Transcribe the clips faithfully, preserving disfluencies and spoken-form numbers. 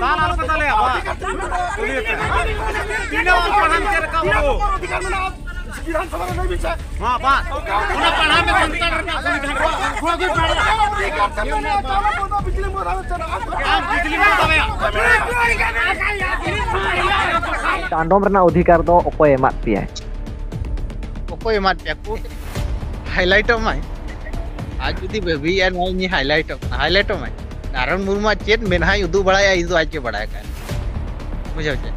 ᱫᱟᱞ ᱟᱞᱚ ᱯᱮ ᱫᱟᱞᱮᱭᱟ, ᱵᱟᱥ᱾ ᱛᱤᱱᱟᱹᱜ ᱵᱟᱝ ᱯᱟᱲᱦᱟᱣ ᱪᱮᱫ ᱞᱮᱠᱟ ᱵᱩᱡᱷᱟᱹᱣ? ᱵᱤᱫᱷᱟᱱ ᱥᱚᱵᱷᱟ ᱨᱮ ᱞᱟᱹᱭ ᱵᱤᱱ ᱥᱮ᱾ ᱢᱟ, ᱵᱟᱥ᱾ ᱚᱱᱟ ᱯᱟᱲᱦᱟᱣ ᱢᱮ, ᱥᱟᱱᱛᱟᱲ ᱨᱮᱱᱟᱜ ᱥᱚᱝᱵᱤᱫᱷᱟᱱ᱾ ᱟᱢ ᱵᱤᱡᱽᱞᱤ ᱢᱟ ᱫᱟᱞᱮᱭᱟ᱾ ᱰᱟᱸᱰᱚᱢ ᱨᱮᱱᱟᱜ ᱚᱫᱷᱤᱠᱟᱨ ᱫᱚ ᱚᱠᱚᱭ ᱮᱢᱟᱫ ᱯᱮᱭᱟᱭ? ᱚᱠᱚᱭ ᱮᱢᱟᱫ ᱯᱮᱭᱟ? ᱠᱳᱨᱴ ᱦᱟᱭᱞᱟᱭᱤᱴᱚᱜ ᱢᱟᱭ᱾ ᱟᱨ ᱡᱩᱫᱤ ᱵᱷᱟᱹᱵᱤᱭᱮᱫᱼᱟ ᱱᱚᱣᱟ ᱤᱧ ᱦᱟᱭᱞᱟᱭᱤᱴᱚᱜ ᱠᱟᱱᱟ, ᱦᱟᱭᱞᱟᱭᱤᱴᱚᱜ ᱢᱟᱭ᱾ ᱱᱟᱨᱟᱭᱚᱱ ᱢᱩᱨᱢᱩᱣᱟᱜ ᱪᱮᱫ ᱢᱮᱫᱦᱟᱭ ᱩᱫᱩᱜ ᱵᱟᱲᱟᱭᱟ, ᱤᱧ ᱫᱚ ᱟᱡ ᱜᱮ ᱵᱟᱲᱟᱭ ᱠᱟᱱ᱾ ᱵᱩᱡᱷᱟᱹᱣ ᱪᱮ?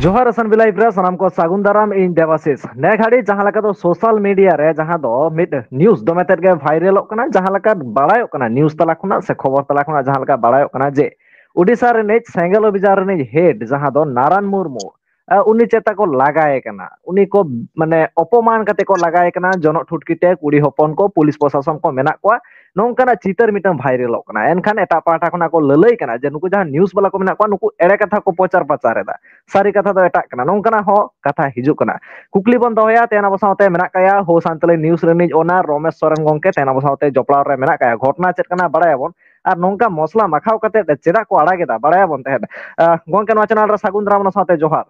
ᱡᱚᱦᱟᱨ ᱮᱥ ᱮᱱ ᱵᱤ ᱞᱟᱭᱤᱵᱷ ᱨᱮ ᱥᱟᱱᱟᱢ ᱠᱚ ᱥᱟᱹᱜᱩᱱ ᱫᱟᱨᱟᱢ, ᱤᱧ ᱫᱮᱵᱟᱥᱤᱥ᱾ ᱱᱮ ᱜᱷᱟᱹᱲᱤ ᱡᱟᱦᱟᱸ ᱞᱮᱠᱟ ᱫᱚ ᱥᱳᱥᱟᱞ ᱢᱤᱰᱤᱭᱟ ᱨᱮ ᱡᱟᱦᱟᱸ ᱫᱚ ᱢᱤᱫ ᱱᱤᱭᱩᱡᱽ ᱫᱚᱢᱮ ᱛᱮᱫ ᱜᱮ ᱵᱷᱟᱭᱨᱟᱞᱚᱜ ᱠᱟᱱᱟ, ᱡᱟᱦᱟᱸ ᱞᱮᱠᱟ ᱵᱟᱲᱟᱭᱚᱜ ᱠᱟᱱᱟ ᱱᱤᱭᱩᱡᱽ ᱛᱟᱞᱟ ᱠᱷᱚᱱᱟᱜ ᱥᱮ ᱠᱷᱚᱵᱚᱨ ᱛᱟᱞᱟ ᱠᱷᱚᱱᱟᱜ ᱡᱟᱦᱟᱸ ᱞᱮᱠᱟ ᱵᱟᱲᱟᱭᱚᱜ ᱠᱟᱱᱟ ᱡᱮ ᱳᱰᱤᱥᱟ ᱨᱤᱱᱤᱡ ᱥᱮᱸᱜᱮᱞ ᱚᱵᱷᱤᱡᱟᱱ ᱨᱤᱱᱤᱡ ᱦᱮᱰ ᱡᱟᱦᱟᱸ ᱫᱚ ᱱᱟᱨᱟᱱ ᱢᱩᱨᱢᱩ, ᱟ, ᱩᱱᱤ ᱪᱮᱛᱟ ᱠᱚ ᱞᱟᱜᱟᱭᱮ ᱠᱟᱱᱟ, ᱩᱱᱤ ᱠᱚ ᱢᱟᱱᱮ ᱚᱯᱚᱢᱟᱱ ᱠᱟᱛᱮ ᱠᱚ ᱞᱟᱜᱟᱭᱮ ᱠᱟᱱᱟ, ᱡᱚᱱᱚᱜ ᱴᱷᱩᱴᱠᱤ ᱛᱮ ᱠᱩᱲᱤ ᱦᱚᱯᱚᱱ ᱠᱚ, ᱯᱩᱞᱤᱥ ᱯᱨᱚᱥᱟᱥᱚᱱ ᱠᱚ ᱢᱮᱱᱟᱜ ᱠᱚᱣᱟ, ᱱᱚᱝᱠᱟᱱᱟᱜ ᱪᱤᱛᱟᱹᱨ ᱢᱤᱫᱴᱟᱝ ᱵᱷᱟᱭᱨᱟᱞᱚᱜ ᱠᱟᱱᱟ᱾ ᱮᱱᱠᱷᱟᱱ ᱮᱴᱟᱜ ᱯᱟᱦᱴᱟ ᱠᱷᱚᱱᱟᱜ ᱠᱚ ᱞᱟᱹᱞᱟᱹᱭ ᱠᱟᱱᱟ ᱡᱮ ᱱᱩᱠᱩ ᱡᱟᱦᱟᱸ ᱱᱤᱭᱩᱡᱽ ᱵᱟᱞᱟ ᱠᱚ ᱢᱮᱱᱟᱜ ᱠᱚᱣᱟ, ᱱᱩᱠᱩ ᱮᱲᱮ ᱠᱟᱛᱷᱟ ᱠᱚ ᱯᱨᱚᱪᱟᱨ ᱯᱨᱚᱪᱟᱨ ᱮᱫᱟ, ᱥᱟᱹᱨᱤ ᱠᱟᱛᱷᱟ ᱫᱚ ᱮᱴᱟᱜ ᱠᱟᱱᱟ, ᱱᱚᱝᱠᱟᱱᱟᱜ ᱦᱚᱸ ᱠᱟᱛᱷᱟ ᱦᱤᱡᱩᱜ ᱠᱟᱱᱟ᱾ ᱠᱩᱠᱞᱤ ᱵᱚᱱ ᱫᱚᱦᱚᱭᱟ, ᱛᱮᱦᱮᱧ ᱟᱵᱚ ᱥᱟᱶᱛᱮ ᱢᱮᱱᱟᱜ ᱠᱟᱭᱟ ᱦᱳ ᱥᱟᱱᱛᱟᱞᱤ ᱱᱤᱭᱩᱡᱽ ᱨᱤᱱᱤᱡ ᱚᱱᱟᱨ ᱨᱚᱢᱮᱥ ᱥᱚᱨᱮᱱ ᱜᱚᱝᱠᱮ, ᱛᱮᱦᱮᱧ ᱟᱵᱚ ᱥᱟᱶᱛᱮ ᱡᱚᱯᱲᱟᱣ ᱨᱮ ᱢᱮᱱᱟᱜ ᱠᱟᱭᱟ᱾ ᱜᱷᱚᱴᱚᱱᱟ ᱪᱮᱫ ᱠᱟᱱᱟ ᱵᱟᱲᱟᱭᱟᱵᱚᱱ, ᱟᱨ ᱱᱚᱝᱠᱟ ᱢᱚᱥᱞᱟ ᱢᱟᱠᱷᱟᱣ ᱠᱟᱛᱮ ᱪᱮᱫᱟᱜ ᱠᱚ ᱟᱲᱟᱜ ᱮᱫᱟ ᱵᱟᱲᱟᱭᱟᱵᱚᱱ ᱛᱟᱦᱮᱸᱫ᱾ ᱟᱦ, ᱜᱚᱝᱠᱮ, ᱱᱚᱣᱟ ᱪᱮᱱᱮᱞ ᱨᱮ ᱥᱟᱹᱜᱩᱱ ᱫᱟᱨᱟᱢ, ᱚᱱᱟ ᱥᱟᱶᱛᱮ ᱡᱚᱦᱟᱨ᱾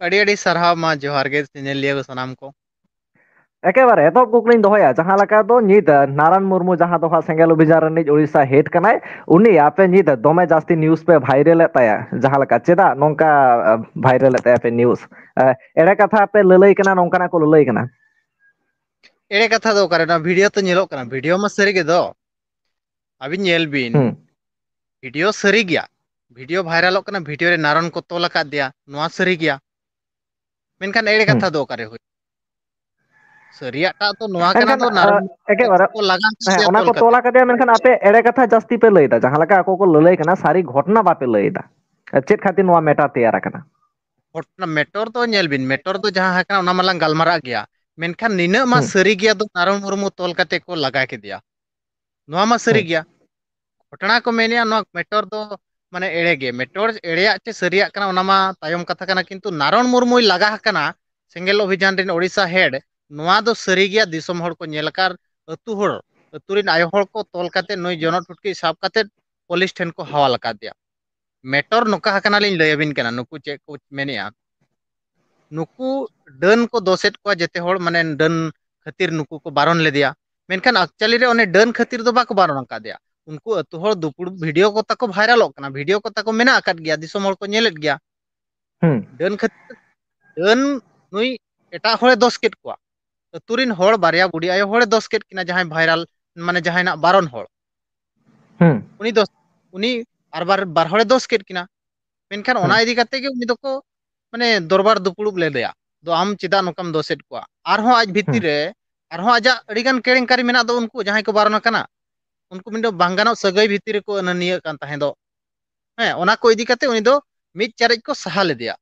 ᱟᱹᱰᱤ ᱟᱹᱰᱤ ᱥᱟᱨᱦᱟᱣ ᱢᱟ, ᱡᱚᱦᱟᱨ ᱜᱮ ᱧᱮᱧᱮᱞᱤᱭᱟᱹ ᱠᱚ ᱥᱟᱱᱟᱢ ᱠᱚ᱾ ᱮᱠᱮᱵᱟᱨᱮ ᱮᱛᱚᱦᱚᱵ ᱠᱩᱠᱞᱤᱧ ᱫᱚᱦᱚᱭᱟ, ᱡᱟᱦᱟᱸ ᱞᱮᱠᱟ ᱫᱚ ᱧᱤᱫᱟᱹ ᱱᱟᱨᱟᱱ ᱢᱩᱨᱢᱩ ᱡᱟᱦᱟᱸ ᱫᱚ ᱦᱟᱸᱜ ᱥᱮᱸᱜᱮᱞ ᱚᱵᱷᱤᱡᱟᱱ ᱨᱤᱱᱤᱡ ᱳᱰᱤᱥᱟ ᱦᱮᱰ ᱠᱟᱱᱟᱭ, ᱩᱱᱤ ᱟᱯᱮ ᱧᱤᱫᱟᱹ ᱫᱚᱢᱮ ᱡᱟᱹᱥᱛᱤ ᱱᱤᱭᱩᱡᱽ ᱯᱮ ᱵᱷᱟᱭᱨᱟᱞᱮᱫ ᱛᱟᱭᱟ, ᱡᱟᱦᱟᱸ ᱞᱮᱠᱟ ᱪᱮᱫᱟᱜ ᱱᱚᱝᱠᱟ ᱟᱦ, ᱵᱷᱟᱭᱨᱟᱞᱮᱫ ᱛᱟᱭᱟ ᱯᱮ ᱱᱤᱭᱩᱡᱽ? ᱟᱦ, ᱮᱲᱮ ᱠᱟᱛᱷᱟ ᱯᱮ ᱞᱟᱹᱞᱟᱹᱭ ᱠᱟᱱᱟ, ᱱᱚᱝᱠᱟᱱᱟᱜ ᱠᱚ ᱞᱟᱹᱞᱟᱹᱭ ᱠᱟᱱᱟ᱾ ᱮᱲᱮ ᱠᱟᱛᱷᱟ ᱫᱚ ᱚᱠᱟᱨᱮ? ᱱᱚᱣᱟ ᱵᱷᱤᱰᱤᱭᱳ ᱛᱚ ᱧᱮᱞᱚᱜ ᱠᱟᱱᱟ, ᱵᱷᱤᱰᱤᱭᱳ ᱢᱟ ᱥᱟᱹᱨᱤ ᱜᱮ ᱫᱚ᱾ ᱟᱹᱵᱤᱱ ᱧᱮᱞ ᱵᱤᱱ, ᱦᱩᱸ᱾ ᱵᱷᱤᱰᱤᱭᱳ ᱥᱟᱹᱨᱤ ᱜᱮᱭᱟ, ᱵᱷᱤᱰᱤᱭᱳ ᱵᱷᱟᱭᱨᱟᱞᱚᱜ ᱠᱟᱱᱟ, ᱵᱷᱤᱰᱤᱭᱳ ᱨᱮ ᱱᱟᱨᱚᱱ ᱠᱚ ᱛᱚᱞ ᱟᱠᱟᱫ ᱫᱮᱭᱟ, ᱱᱚᱣᱟ ᱥᱟᱹᱨᱤ ᱜᱮᱭᱟ᱾ ᱢᱮᱱᱠᱷᱟᱱ ᱮᱲᱮ ᱦᱩᱸ᱾ ᱠᱟᱛᱷᱟ ᱫᱚ ᱚᱠᱟᱨᱮ ᱦᱩᱭ? ᱥᱟᱹᱨᱤᱭᱟᱜ ᱴᱟᱜ ᱫᱚ ᱱᱚᱣᱟ ᱠᱟᱱᱟ ᱮᱱᱠᱷᱟᱱ, ᱫᱚ, ᱟᱦ, ᱱᱟᱨᱚᱱ ᱮᱠᱮᱵᱟᱨᱮ, ᱠᱚ ᱞᱟᱜᱟᱣ ᱦᱮᱸ, ᱠᱮᱫᱮᱭᱟ ᱚᱱᱟ ᱛᱚᱞ ᱠᱚ ᱛᱚᱞ ᱠᱟᱛᱮ᱾ ᱟᱠᱟᱫᱮᱭᱟ, ᱢᱮᱱᱠᱷᱟᱱ ᱟᱯᱮ ᱮᱲᱮ ᱠᱟᱛᱷᱟ ᱡᱟᱹᱥᱛᱤ ᱯᱮ ᱞᱟᱹᱭᱫᱟ, ᱡᱟᱦᱟᱸ ᱞᱮᱠᱟ ᱟᱠᱚ ᱠᱚ ᱞᱟᱹᱞᱟᱹᱭ ᱠᱟᱱᱟ, ᱥᱟᱹᱨᱤ ᱜᱷᱚᱴᱚᱱᱟ ᱵᱟᱯᱮ ᱞᱟᱹᱭᱫᱟ᱾ ᱪᱮᱫ ᱠᱷᱟᱹᱛᱤᱨ ᱱᱚᱣᱟ ᱢᱮᱴᱟᱨ ᱛᱮᱭᱟᱨ ᱟᱠᱟᱱᱟ? ᱜᱷᱚᱴᱚᱱᱟ, ᱢᱮᱴᱚᱨ ᱫᱚ ᱧᱮᱞ ᱵᱤᱱ, ᱢᱮᱴᱚᱨ ᱫᱚ ᱡᱟᱦᱟᱸ ᱠᱟᱱᱟ ᱚᱱᱟ ᱢᱟᱞᱟᱝ ᱜᱟᱞᱢᱟᱨᱟᱜ ᱜᱮᱭᱟ, ᱢᱮᱱᱠᱷᱟᱱ ᱱᱤᱱᱟᱹᱜ ᱢᱟ ᱦᱩᱸ᱾ ᱥᱟᱹᱨᱤ ᱜᱮᱭᱟ ᱫᱚ, ᱱᱟᱨᱚᱱ ᱢᱩᱨᱢᱩ ᱛᱚᱞ ᱠᱟᱛᱮ ᱠᱚ ᱞᱟᱜᱟ ᱠᱮᱫᱮᱭᱟ, ᱱᱚᱣᱟ ᱢᱟ ᱥᱟᱹᱨᱤ ᱦᱩᱸ᱾ ᱜᱮᱭᱟ᱾ ᱜᱷᱚᱴᱚᱱᱟ ᱠᱚ ᱢᱮᱱᱮᱜᱼᱟ ᱱᱚᱣᱟ ᱢᱮᱴᱚᱨ ᱫᱚ ᱢᱟᱱᱮ ᱮᱲᱮ ᱜᱮ, ᱢᱮᱴᱚᱨ ᱮᱲᱮᱭᱟᱜ ᱪᱮ ᱥᱟᱹᱨᱤᱭᱟᱜ ᱠᱟᱱᱟ ᱚᱱᱟ ᱢᱟ ᱛᱟᱭᱚᱢ ᱠᱟᱛᱷᱟ ᱠᱟᱱᱟ, ᱠᱤᱱᱛᱩ ᱱᱟᱨᱚᱱ ᱢᱩᱨᱢᱩᱭ ᱞᱟᱜᱟ ᱟᱠᱟᱱᱟ, ᱥᱮᱸᱜᱮᱞ ᱚᱵᱷᱤᱡᱟᱱ ᱨᱮᱱ ᱳᱰᱤᱥᱟ ᱦᱮᱰ, ᱱᱚᱣᱟ ᱫᱚ ᱥᱟᱹᱨᱤ ᱜᱮᱭᱟ᱾ ᱫᱤᱥᱚᱢ ᱦᱚᱲ ᱠᱚ ᱧᱮᱞ ᱟᱠᱟᱫ, ᱟᱹᱛᱩ ᱦᱚᱲ, ᱟᱹᱛᱩ ᱨᱮᱱ ᱟᱭᱳ ᱦᱚᱲ ᱠᱚ ᱛᱚᱞ ᱠᱟᱛᱮ ᱱᱩᱭ ᱡᱚᱱᱚᱜ ᱴᱩᱴᱠᱤ ᱥᱟᱵ ᱠᱟᱛᱮ ᱯᱩᱞᱤᱥ ᱴᱷᱮᱱ ᱠᱚ ᱦᱟᱣᱟᱞ ᱟᱠᱟᱫᱮᱭᱟ᱾ ᱢᱮᱴᱚᱨ ᱱᱚᱝᱠᱟ ᱟᱠᱟᱱᱟ, ᱞᱤᱧ ᱞᱟᱹᱭ ᱟᱵᱤᱱ ᱠᱟᱱᱟ ᱱᱩᱠᱩ ᱪᱮᱫ ᱠᱚ ᱢᱮᱱᱮᱜᱼᱟ᱾ ᱱᱩᱠᱩ ᱰᱟᱹᱱ ᱠᱚ ᱫᱳᱥᱮᱫ ᱠᱚᱣᱟ ᱡᱮᱛᱮ ᱦᱚᱲ, ᱢᱟᱱᱮ ᱰᱟᱹᱱ ᱠᱷᱟᱹᱛᱤᱨ ᱱᱩᱠᱩ ᱠᱚ ᱵᱟᱨᱚᱱ ᱞᱮᱫᱮᱭᱟ᱾ ᱢᱮᱱᱠᱷᱟᱱ actually ᱨᱮ ᱚᱱᱮ ᱰᱟᱹᱱ ᱠᱷᱟᱹᱛᱤᱨ ᱫᱚ ᱵᱟᱠᱚ ᱵᱟᱨᱚᱱ ᱟᱠᱟᱫᱮᱭᱟ᱾ ᱩᱱᱠᱩ ᱟᱹᱛᱩ ᱦᱚᱲ ᱫᱩᱯᱲᱩᱵ ᱵᱷᱤᱰᱤᱭᱳ ᱠᱚ ᱛᱟᱠᱚ ᱵᱷᱟᱭᱨᱟᱞᱚᱜ ᱠᱟᱱᱟ, ᱵᱷᱤᱰᱤᱭᱳ ᱠᱚ ᱛᱟᱠᱚ ᱢᱮᱱᱟᱜ ᱟᱠᱟᱫ ᱜᱮᱭᱟ, ᱫᱤᱥᱚᱢ ᱦᱚᱲ ᱠᱚ ᱧᱮᱞᱮᱫ ᱜᱮᱭᱟ᱾ ᱦᱩᱸ᱾ ᱰᱟᱹᱱ ᱠᱷᱟᱹᱛᱤᱨ, ᱰᱟᱹᱱ ᱱᱩᱭ ᱮᱴᱟᱜ ᱦᱚᱲᱮ ᱫᱳᱥ ᱠᱮᱫ ᱠᱚᱣᱟ᱾ ᱟᱹᱛᱩ ᱨᱤᱱ ᱦᱚᱲ, ᱵᱟᱨᱭᱟ ᱵᱩᱰᱷᱤ ᱟᱭᱳ ᱦᱚᱲᱮ ᱫᱳᱥ ᱠᱮᱫ ᱠᱤᱱᱟ, ᱡᱟᱦᱟᱸᱭ ᱵᱷᱟᱭᱨᱟᱞ, ᱢᱟᱱᱮ ᱡᱟᱦᱟᱸᱭ ᱱᱟᱜ ᱵᱟᱨᱚᱱ ᱦᱚᱲ᱾ ᱦᱩᱸ᱾ ᱩᱱᱤ ᱫᱳᱥ, ᱩᱱᱤ ᱟᱨ ᱵᱟᱨ, ᱵᱟᱨ ᱦᱚᱲᱮ ᱫᱳᱥ ᱠᱮᱫ ᱠᱤᱱᱟ᱾ ᱢᱮᱱᱠᱷᱟᱱ ᱚᱱᱟ ᱦᱩᱸ᱾ ᱤᱫᱤ ᱠᱟᱛᱮ ᱜᱮ ᱩᱱᱤ ᱫᱚᱠᱚ, ᱢᱟᱱᱮ ᱫᱚᱨᱵᱟᱨ ᱫᱩᱯᱲᱩᱵ ᱞᱮᱫᱮᱭᱟ᱾ ᱫᱚ ᱟᱢ ᱪᱮᱫᱟᱜ ᱱᱚᱝᱠᱟᱢ ᱫᱳᱥᱮᱫ ᱠᱚᱣᱟ? ᱟᱨᱦᱚᱸ ᱟᱡ ᱵᱷᱤᱛᱤᱨ ᱦᱩᱸ᱾ ᱨᱮ, ᱟᱨᱦᱚᱸ ᱟᱡᱟᱜ ᱟᱹᱰᱤᱜᱟᱱ ᱠᱮᱲᱮᱝᱠᱟᱨᱤ ᱢᱮᱱᱟᱜ ᱫᱚ, ᱩᱱᱠᱩ ᱡᱟᱦᱟᱸᱭ ᱠᱚ ᱵᱟᱨᱚᱱ ᱟᱠᱟᱱᱟ, ᱩᱱᱠᱩ ᱢᱤᱫᱴᱟᱝ ᱵᱟᱝ ᱜᱟᱱᱚᱜ ᱥᱟᱹᱜᱟᱹᱭ ᱵᱷᱤᱛᱤᱨ ᱨᱮᱠᱚ ᱟᱹᱱᱟᱹᱱᱤᱭᱟᱹᱜ ᱠᱟᱱ ᱛᱟᱦᱮᱸ ᱫᱚ᱾ ᱦᱮᱸ, ᱚᱱᱟ ᱠᱚ ᱤᱫᱤ ᱠᱟᱛᱮ ᱩᱱᱤ ᱫᱚ ᱢᱤᱫ ᱪᱟᱨᱮᱡ ᱠᱚ ᱥᱟᱦᱟ ᱞᱮᱫᱮᱭᱟ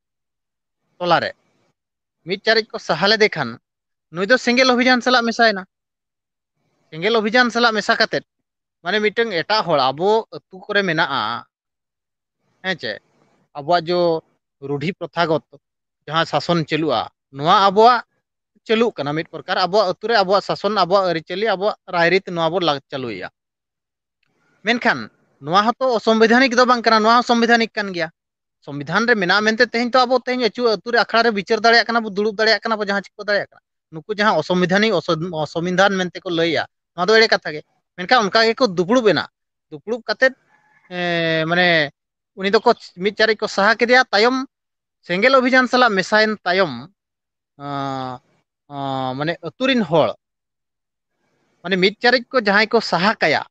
ᱴᱚᱞᱟ ᱨᱮ᱾ ᱢᱤᱫ ᱪᱟᱨᱮᱡ ᱠᱚ ᱥᱟᱦᱟ ᱞᱮᱫᱮ ᱠᱷᱟᱱ ᱱᱩᱭ ᱫᱚ ᱥᱮᱸᱜᱮᱞ ᱚᱵᱷᱤᱡᱟᱱ ᱥᱟᱞᱟᱜ ᱢᱮᱥᱟᱭᱮᱱᱟ᱾ ᱥᱮᱸᱜᱮᱞ ᱚᱵᱷᱤᱡᱟᱱ ᱥᱟᱞᱟᱜ ᱢᱮᱥᱟ ᱠᱟᱛᱮ, ᱢᱟᱱᱮ ᱢᱤᱫᱴᱟᱝ ᱮᱴᱟᱜ ᱦᱚᱲ, ᱟᱵᱚ ᱟᱹᱛᱩ ᱠᱚᱨᱮ ᱢᱮᱱᱟᱜᱼᱟ, ᱦᱮᱸ ᱪᱮ, ᱟᱵᱚᱣᱟᱜ ᱡᱚ ᱨᱩᱰᱷᱤ ᱯᱨᱚᱛᱷᱟᱜᱚᱛ ᱡᱟᱦᱟᱸ ᱥᱟᱥᱚᱱ ᱪᱟᱹᱞᱩᱜᱼᱟ, ᱱᱚᱣᱟ ᱟᱵᱚᱣᱟᱜ ᱪᱟᱹᱞᱩᱜ ᱠᱟᱱᱟ ᱢᱤᱫ ᱯᱨᱚᱠᱟᱨ᱾ ᱟᱵᱚᱣᱟᱜ ᱟᱹᱛᱩ ᱨᱮ ᱟᱵᱚᱣᱟᱜ ᱥᱟᱥᱚᱱ, ᱟᱵᱚᱣᱟᱜ ᱟᱹᱨᱤᱪᱟᱹᱞᱤ, ᱟᱵᱚᱣᱟᱜ ᱨᱟᱭᱨᱤᱛ, ᱱᱚᱣᱟ ᱵᱚ ᱞᱟᱜ-, ᱪᱟᱹᱞᱩᱭᱮᱫᱼᱟ᱾ ᱢᱮᱱᱠᱷᱟᱱ ᱱᱚᱣᱟ ᱦᱚᱸᱛᱚ ᱚᱥᱚᱝᱵᱤᱫᱷᱟᱱᱤᱠ ᱫᱚ ᱵᱟᱝ ᱠᱟᱱᱟ, ᱱᱚᱣᱟ ᱦᱚᱸ ᱥᱚᱝᱵᱤᱫᱷᱟᱱᱤᱠ ᱠᱟᱱ ᱜᱮᱭᱟ᱾ ᱥᱚᱝᱵᱤᱫᱷᱟᱱ ᱨᱮ ᱢᱮᱱᱟᱜᱼᱟ ᱢᱮᱱᱛᱮ ᱛᱮᱦᱮᱧ ᱛᱚ ᱟᱵᱚ ᱛᱮᱦᱮᱧ ᱟᱹᱪᱩ ᱟᱹᱛᱩ ᱨᱮ ᱟᱠᱷᱲᱟ ᱨᱮ ᱵᱤᱪᱟᱹᱨ ᱫᱟᱲᱮᱭᱟᱜ ᱠᱟᱱᱟ ᱵᱚ, ᱫᱩᱲᱩᱵ ᱫᱟᱲᱮᱭᱟᱜ ᱠᱟᱱᱟ ᱵᱚ, ᱡᱟᱦᱟᱸ ᱪᱤᱠᱟᱹ ᱫᱟᱲᱮᱭᱟᱜ ᱠᱟᱱᱟ᱾ ᱱᱩᱠᱩ ᱡᱟᱦᱟᱸ ᱚᱥᱚᱝᱵᱤᱫᱷᱟᱱᱤᱠ, ᱚᱥᱚ-, ᱚᱥᱚᱝᱵᱤᱫᱷᱟᱱ ᱢᱮᱱᱛᱮ ᱠᱚ ᱞᱟᱹᱭᱟ, ᱱᱚᱣᱟ ᱫᱚ ᱮᱲᱮ ᱠᱟᱛᱷᱟ ᱜᱮ᱾ ᱢᱮᱱᱠᱷᱟᱱ ᱚᱱᱠᱟ ᱜᱮᱠᱚ ᱫᱩᱯᱲᱩᱵ ᱮᱱᱟ᱾ ᱫᱩᱯᱲᱩᱵ ᱠᱟᱛᱮᱫ, ᱮᱸ, ᱢᱟᱱᱮ ᱩᱱᱤ ᱫᱚᱠᱚ ᱢᱤᱫ ᱪᱟᱨᱮᱡ ᱠᱚ ᱥᱟᱦᱟ ᱠᱮᱫᱮᱭᱟ᱾ ᱛᱟᱭᱚᱢ ᱥᱮᱸᱜᱮᱞ ᱚᱵᱷᱤᱡᱟᱱ ᱥᱟᱞᱟᱜ ᱢᱮᱥᱟᱭᱮᱱ ᱛᱟᱭᱚᱢ, ᱟᱸ, ᱟᱸ, ᱢᱟᱱᱮ ᱟᱹᱛᱩ ᱨᱤᱱ ᱦᱚᱲ, ᱢᱟᱱᱮ ᱢᱤᱫ ᱪᱟᱨᱮᱡ ᱠᱚ ᱡᱟᱦᱟᱸᱭ ᱠᱚ ᱥᱟᱦᱟ ᱠᱟᱭᱟ,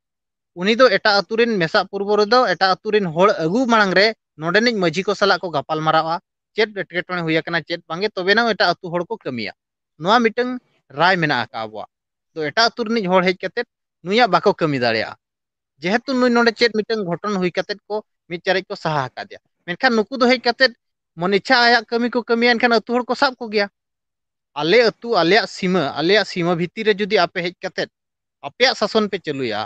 ᱩᱱᱤ ᱫᱚ ᱮᱴᱟᱜ ᱟᱹᱛᱩ ᱨᱤᱱ ᱢᱮᱥᱟᱜ ᱯᱩᱨᱵᱚ ᱨᱮᱫᱚ ᱮᱴᱟᱜ ᱟᱹᱛᱩ ᱨᱤᱱ ᱦᱚᱲ ᱟᱹᱜᱩ ᱢᱟᱲᱟᱝ ᱨᱮ ᱱᱚᱰᱮᱱᱤᱡ ᱢᱟᱹᱡᱷᱤ ᱠᱚ ᱥᱟᱞᱟᱜ ᱠᱚ ᱜᱟᱯᱟᱞ ᱢᱟᱨᱟᱣᱟ, ᱪᱮᱫ ᱮᱴᱠᱮᱴᱚᱬᱮ ᱦᱩᱭ ᱟᱠᱟᱱᱟ, ᱪᱮᱫ ᱵᱟᱝᱜᱮ, ᱛᱚᱵᱮᱱᱟ ᱮᱴᱟᱜ ᱟᱹᱛᱩ ᱦᱚᱲ ᱠᱚ ᱠᱟᱹᱢᱤᱭᱟ᱾ ᱱᱚᱣᱟ ᱢᱤᱫᱴᱟᱝ ᱨᱟᱭ ᱢᱮᱱᱟᱜ ᱟᱠᱟᱫ ᱟᱵᱚᱣᱟᱜ᱾ ᱛᱚ ᱮᱴᱟᱜ ᱟᱹᱛᱩ ᱨᱤᱱᱤᱡ ᱦᱚᱲ ᱦᱮᱡ ᱠᱟᱛᱮᱫ ᱱᱩᱭᱟᱜ ᱵᱟᱠᱚ ᱠᱟᱹᱢᱤ ᱫᱟᱲᱮᱭᱟᱜᱼᱟ᱾ ᱡᱮᱦᱮᱛᱩ ᱱᱩᱭ ᱱᱚᱰᱮ ᱪᱮᱫ ᱢᱤᱫᱴᱟᱝ ᱜᱷᱚᱴᱚᱱ ᱦᱩᱭ ᱠᱟᱛᱮᱫ ᱠᱚ ᱢᱤᱫ ᱪᱟᱨᱮᱡ ᱠᱚ ᱥᱟᱦᱟ ᱟᱠᱟᱫᱮᱭᱟ, ᱢᱮᱱᱠᱷᱟᱱ ᱱᱩᱠᱩ ᱫᱚ ᱦᱮᱡ ᱠᱟᱛᱮᱫ ᱢᱚᱱ ᱤᱪᱪᱷᱟ ᱟᱭᱟᱜ ᱠᱟᱹᱢᱤ ᱠᱚ ᱠᱟᱹᱢᱤᱭᱟ, ᱮᱱᱠᱷᱟᱱ ᱟᱹᱛᱩ ᱦᱚᱲ ᱠᱚ ᱥᱟᱵ ᱠᱚᱜᱮᱭᱟ᱾ ᱟᱞᱮ ᱟᱹᱛᱩ, ᱟᱞᱮᱭᱟᱜ ᱥᱤᱢᱟᱹ, ᱟᱞᱮᱭᱟᱜ ᱥᱤᱢᱟᱹ ᱵᱷᱤᱛᱤᱨ ᱨᱮ ᱡᱩᱫᱤ ᱟᱯᱮ ᱦᱮᱡ ᱠᱟᱛᱮᱫ ᱟᱯᱮᱭᱟᱜ ᱥᱟᱥᱚᱱ ᱯᱮ ᱪᱟᱹᱞᱩᱭᱟ,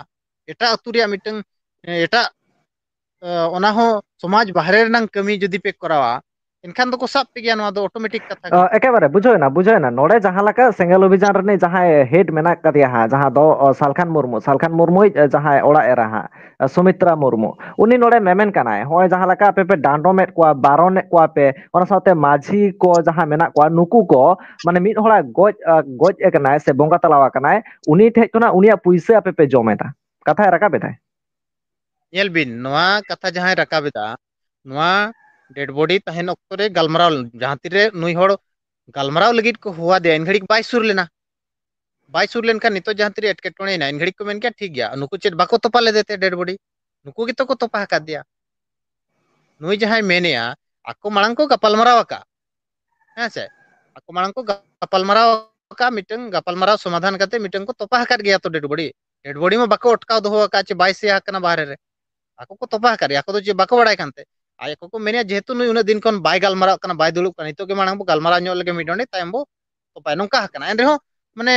ᱮᱴᱟᱜ ᱟᱹᱛᱩ ᱨᱮᱭᱟᱜ ᱢᱤᱫᱴᱟᱝ, ᱮᱴᱟᱜ, ᱚᱱᱟ ᱦᱚᱸ ᱥᱚᱢᱟᱡᱽ ᱵᱟᱦᱨᱮ ᱨᱮᱱᱟᱝ ᱠᱟᱹᱢᱤ ᱡᱩᱫᱤ ᱯᱮ ᱠᱚᱨᱟᱣᱟ, ᱮᱱᱠᱷᱟᱱ ᱫᱚᱠᱚ ᱥᱟᱵ ᱯᱮ ᱜᱮᱭᱟ᱾ ᱱᱚᱣᱟ ᱫᱚ ᱚᱴᱳᱢᱮᱴᱤᱠ ᱠᱟᱛᱷᱟ ᱜᱮ᱾ ᱚ, ᱮᱠᱮᱵᱟᱨᱮ ᱵᱩᱡᱷᱟᱹᱣ ᱮᱱᱟ, ᱵᱩᱡᱷᱟᱹᱣ ᱮᱱᱟ᱾ ᱱᱚᱰᱮ ᱡᱟᱦᱟᱸ ᱞᱮᱠᱟ ᱥᱮᱸᱜᱮᱞ ᱚᱵᱷᱤᱡᱟᱱ ᱨᱤᱱᱤᱡ ᱡᱟᱦᱟᱸᱭ ᱦᱮᱰ ᱢᱮᱱᱟᱜ ᱠᱟᱫᱮᱭᱟ ᱦᱟᱸᱜ, ᱡᱟᱦᱟᱸ ᱫᱚ, ᱚ, ᱥᱟᱞᱠᱷᱟᱱ ᱢᱩᱨᱢᱩ, ᱥᱟᱞᱠᱷᱟᱱ ᱢᱩᱨᱢᱩᱭᱤᱡ, ᱮ, ᱡᱟᱦᱟᱸᱭ ᱚᱲᱟᱜ ᱮᱨᱟ ᱦᱟᱸᱜ, ᱮ, ᱥᱩᱢᱤᱛᱨᱟ ᱢᱩᱨᱢᱩ, ᱩᱱᱤ ᱱᱚᱰᱮ ᱢᱮᱢᱮᱱ ᱠᱟᱱᱟᱭ, ᱦᱚᱸᱜᱼᱚᱭ ᱡᱟᱦᱟᱸ ᱞᱮᱠᱟ ᱟᱯᱮ ᱯᱮ ᱰᱟᱸᱰᱚᱢᱮᱫ ᱠᱚᱣᱟ, ᱵᱟᱨᱚᱱᱮᱫ ᱠᱚᱣᱟ ᱯᱮ, ᱚᱱᱟ ᱥᱟᱶᱛᱮ ᱢᱟᱹᱡᱷᱤ ᱠᱚ ᱡᱟᱦᱟᱸ ᱢᱮᱱᱟᱜ ᱠᱚᱣᱟ, ᱱᱩᱠᱩ ᱠᱚ, ᱢᱟᱱᱮ, ᱢᱤᱫ ᱦᱚᱲᱟᱜ ᱜᱚᱡ, ᱮ, ᱜᱚᱡ ᱟᱠᱟᱱᱟᱭ ᱥᱮ ᱵᱚᱸᱜᱟ ᱛᱟᱞᱟᱣ ᱟᱠᱟᱱᱟᱭ, ᱩᱱᱤ ᱴᱷᱮᱡ ᱠᱷᱚᱱᱟᱜ ᱩᱱᱤᱭᱟᱜ ᱯᱩᱭᱥᱟᱹ ᱟᱯᱮ ᱯᱮ ᱡᱚᱢ ᱮᱫᱟ, ᱠᱟᱛᱷᱟᱭ ᱨᱟᱠᱟᱵ ᱮᱫᱟᱭ᱾ ᱧᱮᱞ ᱵᱤᱱ, ᱱᱚᱣᱟ ᱠᱟᱛᱷᱟ ᱡᱟᱦᱟᱸᱭ ᱨᱟᱠᱟᱵ ᱮᱫᱟ, ᱱᱚᱣᱟ ᱰᱮᱰ ᱵᱚᱰᱤ ᱛᱟᱦᱮᱱ ᱚᱠᱛᱚ ᱨᱮ ᱜᱟᱞᱢᱟᱨᱟᱣ, ᱡᱟᱦᱟᱸ ᱛᱤᱨᱮ ᱱᱩᱭ ᱦᱚᱲ ᱜᱟᱞᱢᱟᱨᱟᱣ ᱞᱟᱹᱜᱤᱫ ᱠᱚ ᱦᱚᱦᱚᱣᱟᱫᱮᱭᱟ, ᱮᱱ ᱜᱷᱟᱹᱲᱤᱡ ᱵᱟᱭ ᱥᱩᱨ ᱞᱮᱱᱟ᱾ ᱵᱟᱭ ᱥᱩᱨ ᱞᱮᱱᱠᱷᱟᱱ ᱱᱤᱛᱚᱜ ᱡᱟᱦᱟᱸ ᱛᱤᱨᱮ ᱮᱴᱠᱮᱴᱚᱬᱮᱭᱮᱱᱟ, ᱮᱱ ᱜᱷᱟᱹᱲᱤᱡ ᱠᱚ ᱢᱮᱱ ᱠᱮᱭᱟ, "ᱴᱷᱤᱠ ᱜᱮᱭᱟ, ᱱᱩᱠᱩ ᱪᱮᱫ ᱵᱟᱠᱚ ᱛᱚᱯᱟ ᱞᱮᱫᱮ ᱛᱮ ᱰᱮᱰ ᱵᱚᱰᱤ? ᱱᱩᱠᱩ ᱜᱮᱛᱚ ᱠᱚ ᱛᱚᱯᱟ ᱟᱠᱟᱫᱮᱭᱟ᱾" ᱱᱩᱭ ᱡᱟᱦᱟᱸᱭ ᱢᱮᱱᱮᱜᱼᱟ, ᱟᱠᱚ ᱢᱟᱲᱟᱝ ᱠᱚ ᱜᱟᱯᱟᱞᱢᱟᱨᱟᱣ ᱟᱠᱟᱫ, ᱦᱮᱸ ᱥᱮ, ᱟᱠᱚ ᱢᱟᱲᱟᱝ ᱠᱚ ᱜᱟᱯᱟᱞᱢᱟᱨᱟᱣ ᱟᱠᱟᱫ, ᱢᱤᱫᱴᱟᱝ ᱜᱟᱯᱟᱞᱢᱟᱨᱟᱣ ᱥᱚᱢᱟᱫᱷᱟᱱ ᱠᱟᱛᱮ ᱢᱤᱫᱴᱟᱝ ᱠᱚ ᱛᱚᱯᱟ ᱟᱠᱟᱫ ᱜᱮᱭᱟ ᱛᱚ ᱰᱮᱰ ᱵᱚᱰᱤ᱾ ᱰᱮᱰ ᱵᱚᱰᱤ ᱢᱟ ᱵᱟᱠᱚ ᱚᱴᱠᱟᱣ ᱫᱚᱦᱚ ᱟᱠᱟᱫ ᱪᱮ ᱵᱟᱭ ᱥᱮᱭᱟ ᱟᱠᱟᱱᱟ ᱵᱟᱦᱨᱮ ᱨᱮ᱾ ᱟᱠᱚ ᱠᱚ ᱛᱚᱯᱟ ᱟᱠᱟᱫ ᱜᱮᱭᱟ, ᱟᱠᱚ ᱫᱚ ᱪᱮᱫ ᱵᱟᱠᱚ ᱵᱟᱲᱟᱭ ᱠᱟᱱᱛᱮ᱾ ᱟᱡ ᱟᱠᱚ ᱠᱚ ᱢᱮᱱᱮᱫᱼᱟ, ᱡᱮᱦᱮᱛᱩ ᱱᱩᱭ ᱩᱱᱟᱹᱜ ᱫᱤᱱ ᱠᱷᱚᱱ ᱵᱟᱭ ᱜᱟᱞᱢᱟᱨᱟᱜ ᱠᱟᱱᱟ, ᱵᱟᱭ ᱫᱩᱲᱩᱵ ᱠᱟᱱᱟ, ᱱᱤᱛᱚᱜ ᱜᱮ ᱢᱟᱲᱟᱝ ᱵᱚ ᱜᱟᱞᱢᱟᱨᱟᱣ ᱧᱚᱜ ᱞᱮᱜᱮ ᱢᱤᱫ ᱰᱚᱸᱰᱮ, ᱛᱟᱭᱚᱢ ᱵᱚ ᱛᱚᱯᱟᱭᱟ, ᱱᱚᱝᱠᱟ ᱟᱠᱟᱱᱟ᱾ ᱮᱱ ᱨᱮᱦᱚᱸ ᱢᱟᱱᱮ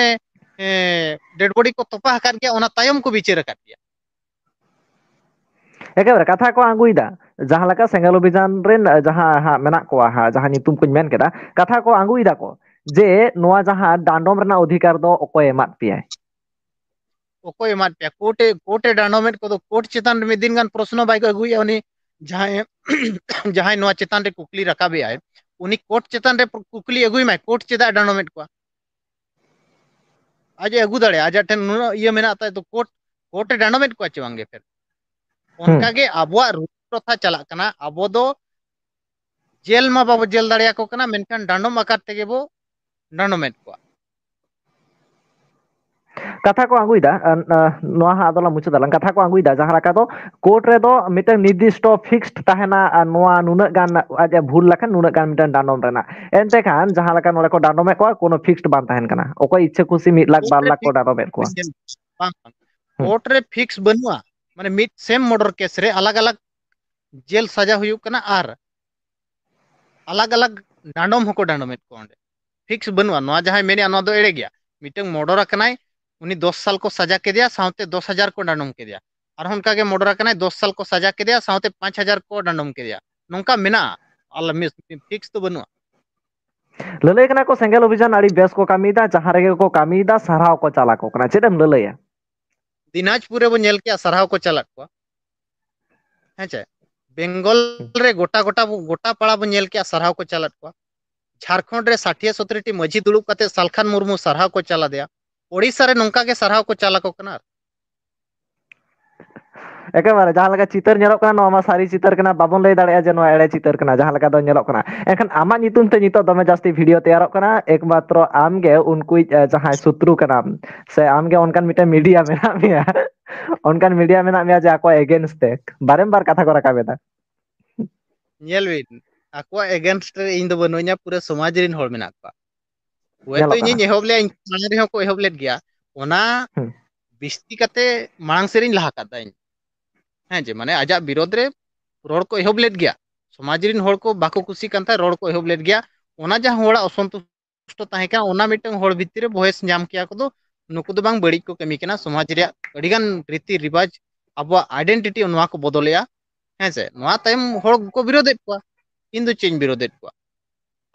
ᱰᱮᱰ ᱵᱚᱰᱤ ᱠᱚ ᱛᱚᱯᱟ ᱟᱠᱟᱫ ᱜᱮᱭᱟ, ᱚᱱᱟ ᱛᱟᱭᱚᱢ ᱠᱚ ᱵᱤᱪᱟᱹᱨ ᱟᱠᱟᱫ ᱜᱮᱭᱟ᱾ ᱮᱠᱮᱵᱟᱨᱮ ᱠᱟᱛᱷᱟ ᱠᱚ ᱟᱸᱜᱩᱭᱮᱫᱟ, ᱡᱟᱦᱟᱸ ᱞᱮᱠᱟ ᱥᱮᱸᱜᱮᱞ ᱚᱵᱷᱤᱡᱟᱱ ᱨᱮᱱ ᱡᱟᱦᱟᱸ ᱦᱟᱸᱜ ᱢᱮᱱᱟᱜ ᱠᱚᱣᱟ ᱦᱟᱸᱜ, ᱡᱟᱦᱟᱸ ᱧᱩᱛᱩᱢ ᱠᱚᱧ ᱢᱮᱱ ᱠᱮᱫᱟ, ᱠᱟᱛᱷᱟ ᱠᱚ ᱟᱸᱜᱩᱭᱮᱫᱟ ᱠᱚ ᱡᱮ ᱱᱚᱣᱟ ᱡᱟᱦᱟᱸ ᱰᱟᱸᱰᱚᱢ ᱨᱮᱱᱟᱜ ᱚᱫᱷᱤᱠᱟᱨ ᱫᱚ ᱚᱠᱚᱭ ᱮᱢᱟᱫ ᱯᱮᱭᱟᱭ? ᱚᱠᱚᱭ ᱮᱢᱟᱫ ᱯᱮᱭᱟ? ᱠᱳᱨᱴ ᱮ, ᱠᱳᱨᱴ ᱮ ᱰᱟᱸᱰᱚᱢᱮᱫ ᱠᱚᱫᱚ, ᱠᱳᱨᱴ ᱪᱮᱛᱟᱱ ᱨᱮ ᱢᱤᱫ ᱫᱤᱱ ᱜᱟᱱ ᱯᱨᱚᱥᱱᱚ ᱵᱟᱭ ᱟᱹᱜᱩᱭᱮᱫᱼᱟ ᱩᱱᱤ ᱡᱟᱦᱟᱸᱭ, ᱡᱟᱦᱟᱸᱭ ᱱᱚᱣᱟ ᱪᱮᱛᱟᱱ ᱨᱮ ᱠᱩᱠᱞᱤ ᱨᱟᱠᱟᱵᱮᱜᱼᱟᱭ, ᱩᱱᱤ ᱠᱳᱨᱴ ᱪᱮᱛᱟᱱ ᱨᱮ ᱠᱩᱠᱞᱤ ᱟᱹᱜᱩᱭ ᱢᱟᱭ, ᱠᱳᱨᱴ ᱪᱮᱫᱟᱜ ᱮ ᱰᱟᱸᱰᱚᱢᱮᱫ ᱠᱚᱣᱟ? ᱟᱡ ᱮ ᱟᱹᱜᱩ ᱫᱟᱲᱮᱭᱟᱜᱼᱟ, ᱟᱡᱟᱜ ᱴᱷᱮᱱ ᱱᱩᱱᱟᱹᱜ ᱤᱭᱟᱹ ᱢᱮᱱᱟᱜ ᱛᱟᱭ ᱛᱚ, ᱠᱳᱨᱴ, ᱠᱳᱨᱴ ᱮ ᱰᱟᱸᱰᱚᱢᱮᱫ ᱠᱚᱣᱟ ᱪᱮ ᱵᱟᱝᱜᱮ? ᱯᱷᱮᱨ ᱦᱩᱸ᱾ ᱚᱱᱠᱟᱜᱮ ᱟᱵᱚᱣᱟᱜ ᱨᱩᱞ ᱯᱨᱚᱛᱷᱟ ᱪᱟᱞᱟᱜ ᱠᱟᱱᱟ, ᱟᱵᱚ ᱫᱚ ᱡᱮᱞ ᱢᱟ ᱵᱟᱵᱚ ᱡᱮᱞ ᱫᱟᱲᱮᱭᱟᱠᱚ ᱠᱟᱱᱟ, ᱢᱮᱱᱠᱷᱟᱱ ᱰᱟᱸᱰᱚᱢ ᱟᱠᱟᱨ ᱛᱮᱜᱮ ᱵᱚ ᱰᱟᱸᱰᱚᱢᱮᱫ ᱠᱚᱣᱟ᱾ ᱠᱟᱛᱷᱟ ᱠᱚ ᱟᱹᱜᱩᱭᱮᱫᱟ, ᱟᱸ, ᱟᱸ, ᱱᱚᱣᱟ ᱦᱟᱸᱜ ᱟᱫᱚ ᱞᱟᱝ ᱢᱩᱪᱟᱹᱫ ᱟᱞᱟᱝ᱾ ᱠᱟᱛᱷᱟ ᱠᱚ ᱟᱹᱜᱩᱭᱮᱫᱟ, ᱡᱟᱦᱟᱸ ᱞᱮᱠᱟ ᱫᱚ ᱠᱳᱨᱴ ᱨᱮᱫᱚ ᱢᱤᱫᱴᱟᱝ ᱱᱤᱨᱫᱤᱥᱴᱚ ᱯᱷᱤᱠᱥᱰ ᱛᱟᱦᱮᱱᱟ, ᱟᱨ ᱱᱚᱣᱟ ᱱᱩᱱᱟᱹᱜ ᱜᱟᱱ ᱟᱡ ᱮ ᱵᱷᱩᱞ ᱞᱮᱠᱷᱟᱱ ᱱᱩᱱᱟᱹᱜ ᱜᱟᱱ ᱢᱤᱫᱴᱟᱝ ᱰᱟᱸᱰᱚᱢ ᱨᱮᱱᱟᱜ᱾ ᱮᱱᱛᱮ ᱠᱷᱟᱱ ᱡᱟᱦᱟᱸ ᱞᱮᱠᱟ ᱱᱚᱰᱮ ᱠᱚ ᱰᱟᱸᱰᱚᱢᱮᱫ ᱠᱚᱣᱟ, ᱠᱳᱱᱳ ᱯᱷᱤᱠᱥᱰ ᱵᱟᱝ ᱛᱟᱦᱮᱱ ᱠᱟᱱᱟ, ᱚᱠᱚᱭ ᱤᱪᱪᱷᱟᱹ ᱠᱷᱩᱥᱤ ᱢᱤᱫ ᱞᱟᱠᱷ ᱠᱳᱨᱴ ᱵᱟᱨ ᱨᱮ ᱞᱟᱠᱷ ᱠᱚ ᱯᱷᱤᱠᱥᱰ ᱰᱟᱸᱰᱚᱢᱮᱫ ᱠᱚᱣᱟ᱾ ᱵᱟᱝ, ᱵᱟᱝ᱾ ᱦᱩᱸ᱾ ᱠᱳᱨᱴ ᱨᱮ ᱯᱷᱤᱠᱥ ᱵᱟᱹᱱᱩᱜᱼᱟ, ᱢᱟᱱᱮ ᱢᱤᱫ ᱥᱮᱢ ᱢᱚᱨᱰᱟᱨ ᱠᱮᱥ ᱨᱮ ᱟᱞᱟᱜᱽ ᱟᱞᱟᱜᱽ ᱡᱮᱞ ᱥᱟᱡᱟ ᱦᱩᱭᱩᱜ ᱠᱟᱱᱟ ᱟᱨ ᱟᱞᱟᱜᱽ ᱟᱞᱟᱜᱽ ᱰᱟᱸᱰᱚᱢ ᱦᱚᱸᱠᱚ ᱰᱟᱸᱰᱚᱢᱮᱫ ᱠᱚᱣᱟ ᱚᱸᱰᱮ᱾ ᱯᱷᱤᱠᱥ ᱵᱟᱹᱱᱩᱜᱼᱟ᱾ ᱱᱚᱣᱟ ᱡᱟᱦᱟᱸᱭ ᱢᱮᱱᱮᱜᱼᱟ, ᱱᱚᱣᱟ ᱫᱚ ᱮᱲᱮ ᱜᱮᱭᱟ᱾ ᱢᱤᱫᱴᱟᱝ ᱢᱚᱨᱰᱟᱨ ᱟᱠᱟᱱᱟᱭ, ᱩᱱᱤ ᱫᱚᱥ ᱥᱟᱞ ᱠᱚ ᱥᱟᱡᱟ ᱠᱮᱫᱮᱭᱟ, ᱥᱟᱶᱛᱮ ᱫᱚᱥ ᱦᱟᱡᱟᱨ ᱠᱚ ᱰᱟᱸᱰᱚᱢ ᱠᱮᱫᱮᱭᱟ᱾ ᱟᱨᱦᱚᱸ ᱚᱱᱠᱟᱜᱮ ᱢᱚᱨᱰᱟᱨ ᱟᱠᱟᱱᱟᱭ, ᱫᱚᱥ ᱥᱟᱞ ᱠᱚ ᱥᱟᱡᱟ ᱠᱮᱫᱮᱭᱟ, ᱥᱟᱶᱛᱮ ᱯᱟᱸᱪ ᱦᱟᱡᱟᱨ ᱠᱚ ᱰᱟᱸᱰᱚᱢ ᱠᱮᱫᱮᱭᱟ᱾ ᱱᱚᱝᱠᱟ ᱢᱮᱱᱟᱜᱼᱟ᱾ ᱟᱞᱮ ᱢᱤᱥ-, ᱯᱷᱤᱠᱥ ᱫᱚ ᱵᱟᱹᱱᱩᱜᱼᱟ᱾ ᱞᱟᱹᱞᱟᱹᱭ ᱠᱟᱱᱟ ᱠᱚ ᱥᱮᱸᱜᱮᱞ ᱚᱵᱷᱤᱡᱟᱱ ᱟᱹᱰᱤ ᱵᱮᱥ ᱠᱚ ᱠᱟᱹᱢᱤᱭᱮᱫᱟ, ᱡᱟᱦᱟᱸ ᱨᱮᱜᱮ ᱠᱚ ᱠᱟᱹᱢᱤᱭᱮᱫᱟ ᱥᱟᱨᱦᱟᱣ ᱠᱚ ᱪᱟᱞᱟ ᱠᱚ ᱠᱟᱱᱟ᱾ ᱪᱮᱫ ᱮᱢ ᱞᱟᱹᱞᱟᱹᱭᱟ? ᱫᱤᱱᱟᱡᱽᱯᱩᱨ ᱨᱮᱵᱚ ᱧᱮᱞ ᱠᱮᱜᱼᱟ, ᱥᱟᱨᱦᱟᱣ ᱠᱚ ᱪᱟᱞᱟᱜ ᱠᱚᱣᱟ᱾ ᱦᱮᱸ ᱪᱮ? ᱵᱮᱝᱜᱚᱞ ᱨᱮ ᱜᱚᱴᱟ ᱜᱚᱴᱟ ᱵᱚ-, ᱜᱚᱴᱟ ᱯᱟᱲᱟ ᱵᱚ ᱧᱮᱞ ᱠᱮᱜᱼᱟ, ᱥᱟᱨᱦᱟᱣ ᱠᱚ ᱪᱟᱞᱟᱜ ᱠᱚᱣᱟ᱾ ᱡᱷᱟᱲᱠᱷᱚᱸᱰ ᱨᱮ ᱥᱟᱴᱷᱤᱭᱟ ᱥᱚᱛᱨᱤ ᱴᱤ ᱢᱟᱹᱡᱷᱤ ᱫᱩᱲᱩᱵ ᱠᱟᱛᱮ ᱥᱟᱞᱠᱷᱟᱱ ᱢᱩᱨᱢᱩ ᱥᱟᱨᱦᱟᱣ ᱠᱚ ᱪᱟᱞᱟᱫᱮᱭᱟ᱾ ᱳᱰᱤᱥᱟ ᱨᱮ ᱱᱚᱝᱠᱟ ᱜᱮ ᱥᱟᱨᱦᱟᱣ ᱠᱚ ᱪᱟᱞ ᱟᱠᱚ ᱠᱟᱱᱟ᱾ ᱮᱠᱮᱵᱟᱨᱮ ᱡᱟᱦᱟᱸ ᱞᱮᱠᱟ ᱪᱤᱛᱟᱹᱨ ᱧᱮᱞᱚᱜ ᱠᱟᱱᱟ, ᱱᱚᱣᱟ ᱢᱟ ᱥᱟᱹᱨᱤ ᱪᱤᱛᱟᱹᱨ ᱠᱟᱱᱟ, ᱵᱟᱵᱚᱱ ᱞᱟᱹᱭ ᱫᱟᱲᱮᱭᱟᱜᱼᱟ ᱡᱮ ᱱᱚᱣᱟ ᱮᱲᱮ ᱪᱤᱛᱟᱹᱨ ᱠᱟᱱᱟ, ᱡᱟᱦᱟᱸ ᱞᱮᱠᱟ ᱫᱚ ᱧᱮᱞᱚᱜ ᱠᱟᱱᱟ᱾ ᱮᱱᱠᱷᱟᱱ ᱟᱢᱟᱜ ᱧᱩᱛᱩᱢ ᱛᱮ ᱱᱤᱛᱚᱜ ᱫᱚᱢᱮ ᱡᱟᱹᱥᱛᱤ ᱵᱷᱤᱰᱤᱭᱳ ᱛᱮᱭᱟᱨᱚᱜ ᱠᱟᱱᱟ, ᱮᱠᱢᱟᱛᱨᱚ ᱟᱢ ᱜᱮ ᱩᱱᱠᱩᱭᱤᱡ, ᱮ, ᱡᱟᱦᱟᱸᱭ ᱥᱚᱛᱨᱩ ᱠᱟᱱᱟᱢ, ᱥᱮ ᱟᱢ ᱜᱮ ᱚᱱᱠᱟᱱ ᱢᱤᱫᱴᱮᱱ ᱢᱤᱰᱤᱭᱟ ᱢᱮᱱᱟᱜ ᱢᱮᱭᱟ, ᱚᱱᱠᱟᱱ ᱢᱤᱰᱤᱭᱟ ᱢᱮᱱᱟᱜ ᱢᱮᱭᱟ ᱡᱮ ᱟᱠᱚᱣᱟᱜ ᱮᱜᱮᱱᱥᱴ ᱛᱮ ᱵᱟᱨᱮᱢ ᱵᱟᱨ ᱠᱟᱛᱷᱟ ᱠᱚ ᱨᱟᱠᱟᱵ ᱮᱫᱟ᱾ ᱧᱮᱞ ᱵᱤᱱ, ᱟᱠᱚᱣᱟᱜ ᱮᱜᱮᱱᱥᱴ ᱨᱮ ᱤᱧ ᱫᱚ ᱵᱟᱹᱱᱩᱧᱟ, ᱯᱩᱨᱟᱹ ᱥᱚᱢᱟᱡᱽ ᱨᱮᱱ ᱦᱚᱲ ᱢᱮᱱᱟᱜ ᱠᱚᱣᱟ᱾ ᱦᱳᱭᱛᱳ ᱧᱮᱞᱚᱜ ᱠᱟᱱᱟ᱾ ᱤᱧᱤᱧ ᱮᱦᱚᱵ ᱞᱮᱭᱟ, ᱤᱧ ᱢᱟᱲᱟᱝ ᱨᱮᱦᱚᱸ ᱠᱚ ᱮᱦᱚᱵ ᱞᱮᱫ ᱜᱮᱭᱟ, ᱚᱱᱟ ᱦᱩᱸ᱾ ᱵᱤᱥᱛᱤ ᱠᱟᱛᱮ ᱢᱟᱲᱟᱝ ᱥᱮᱫ ᱤᱧ ᱞᱟᱦᱟ ᱠᱟᱫᱟ ᱤᱧ᱾ ᱦᱮᱸ ᱡᱮ, ᱢᱟᱱᱮ ᱟᱡᱟᱜ ᱵᱤᱨᱳᱫᱷ ᱨᱮ ᱨᱚᱲ ᱠᱚ ᱮᱦᱚᱵ ᱞᱮᱫ ᱜᱮᱭᱟ, ᱥᱚᱢᱟᱡᱽ ᱨᱮᱱ ᱦᱚᱲ ᱠᱚ ᱵᱟᱠᱚ ᱠᱩᱥᱤ ᱠᱟᱱ ᱛᱟᱦᱮᱸᱫ, ᱨᱚᱲ ᱠᱚ ᱮᱦᱚᱵ ᱞᱮᱫ ᱜᱮᱭᱟ᱾ ᱚᱱᱟ ᱡᱟᱦᱟᱸ ᱦᱚᱲᱟᱜ ᱚᱥᱚᱱᱛᱩᱥᱴ ᱛᱟᱦᱮᱸ ᱠᱟᱱᱟ, ᱚᱱᱟ ᱢᱤᱫᱴᱟᱝ ᱦᱚᱲ ᱵᱷᱤᱛᱤᱨ ᱨᱮ ᱵᱷᱚᱭᱮᱥ ᱧᱟᱢ ᱠᱮᱭᱟ ᱠᱚ, ᱫᱚ ᱱᱩᱠᱩ ᱫᱚ ᱵᱟᱝ ᱵᱟᱹᱲᱤᱡ ᱠᱚ ᱠᱟᱹᱢᱤ ᱠᱟᱱᱟ, ᱥᱚᱢᱟᱡᱽ ᱨᱮᱭᱟᱜ ᱟᱹᱰᱤᱜᱟᱱ ᱨᱤᱛᱤ ᱨᱤᱵᱟᱡᱽ, ᱟᱵᱚᱣᱟᱜ ᱟᱭᱰᱮᱱᱴᱤᱴᱤ ᱱᱚᱣᱟ ᱠᱚ ᱵᱚᱫᱚᱞᱮᱜᱼᱟ᱾ ᱦᱮᱸ ᱥᱮ, ᱱᱚᱣᱟ ᱛᱟᱭᱚᱢ ᱦᱚᱲ ᱠᱚᱠᱚ ᱵᱤᱨᱳᱫᱮᱫ ᱠᱚᱣᱟ, ᱤᱧ ᱫᱚ ᱪᱮᱫ ᱤᱧ ᱵᱤᱨᱳᱫᱮᱫ ᱠᱚᱣᱟ?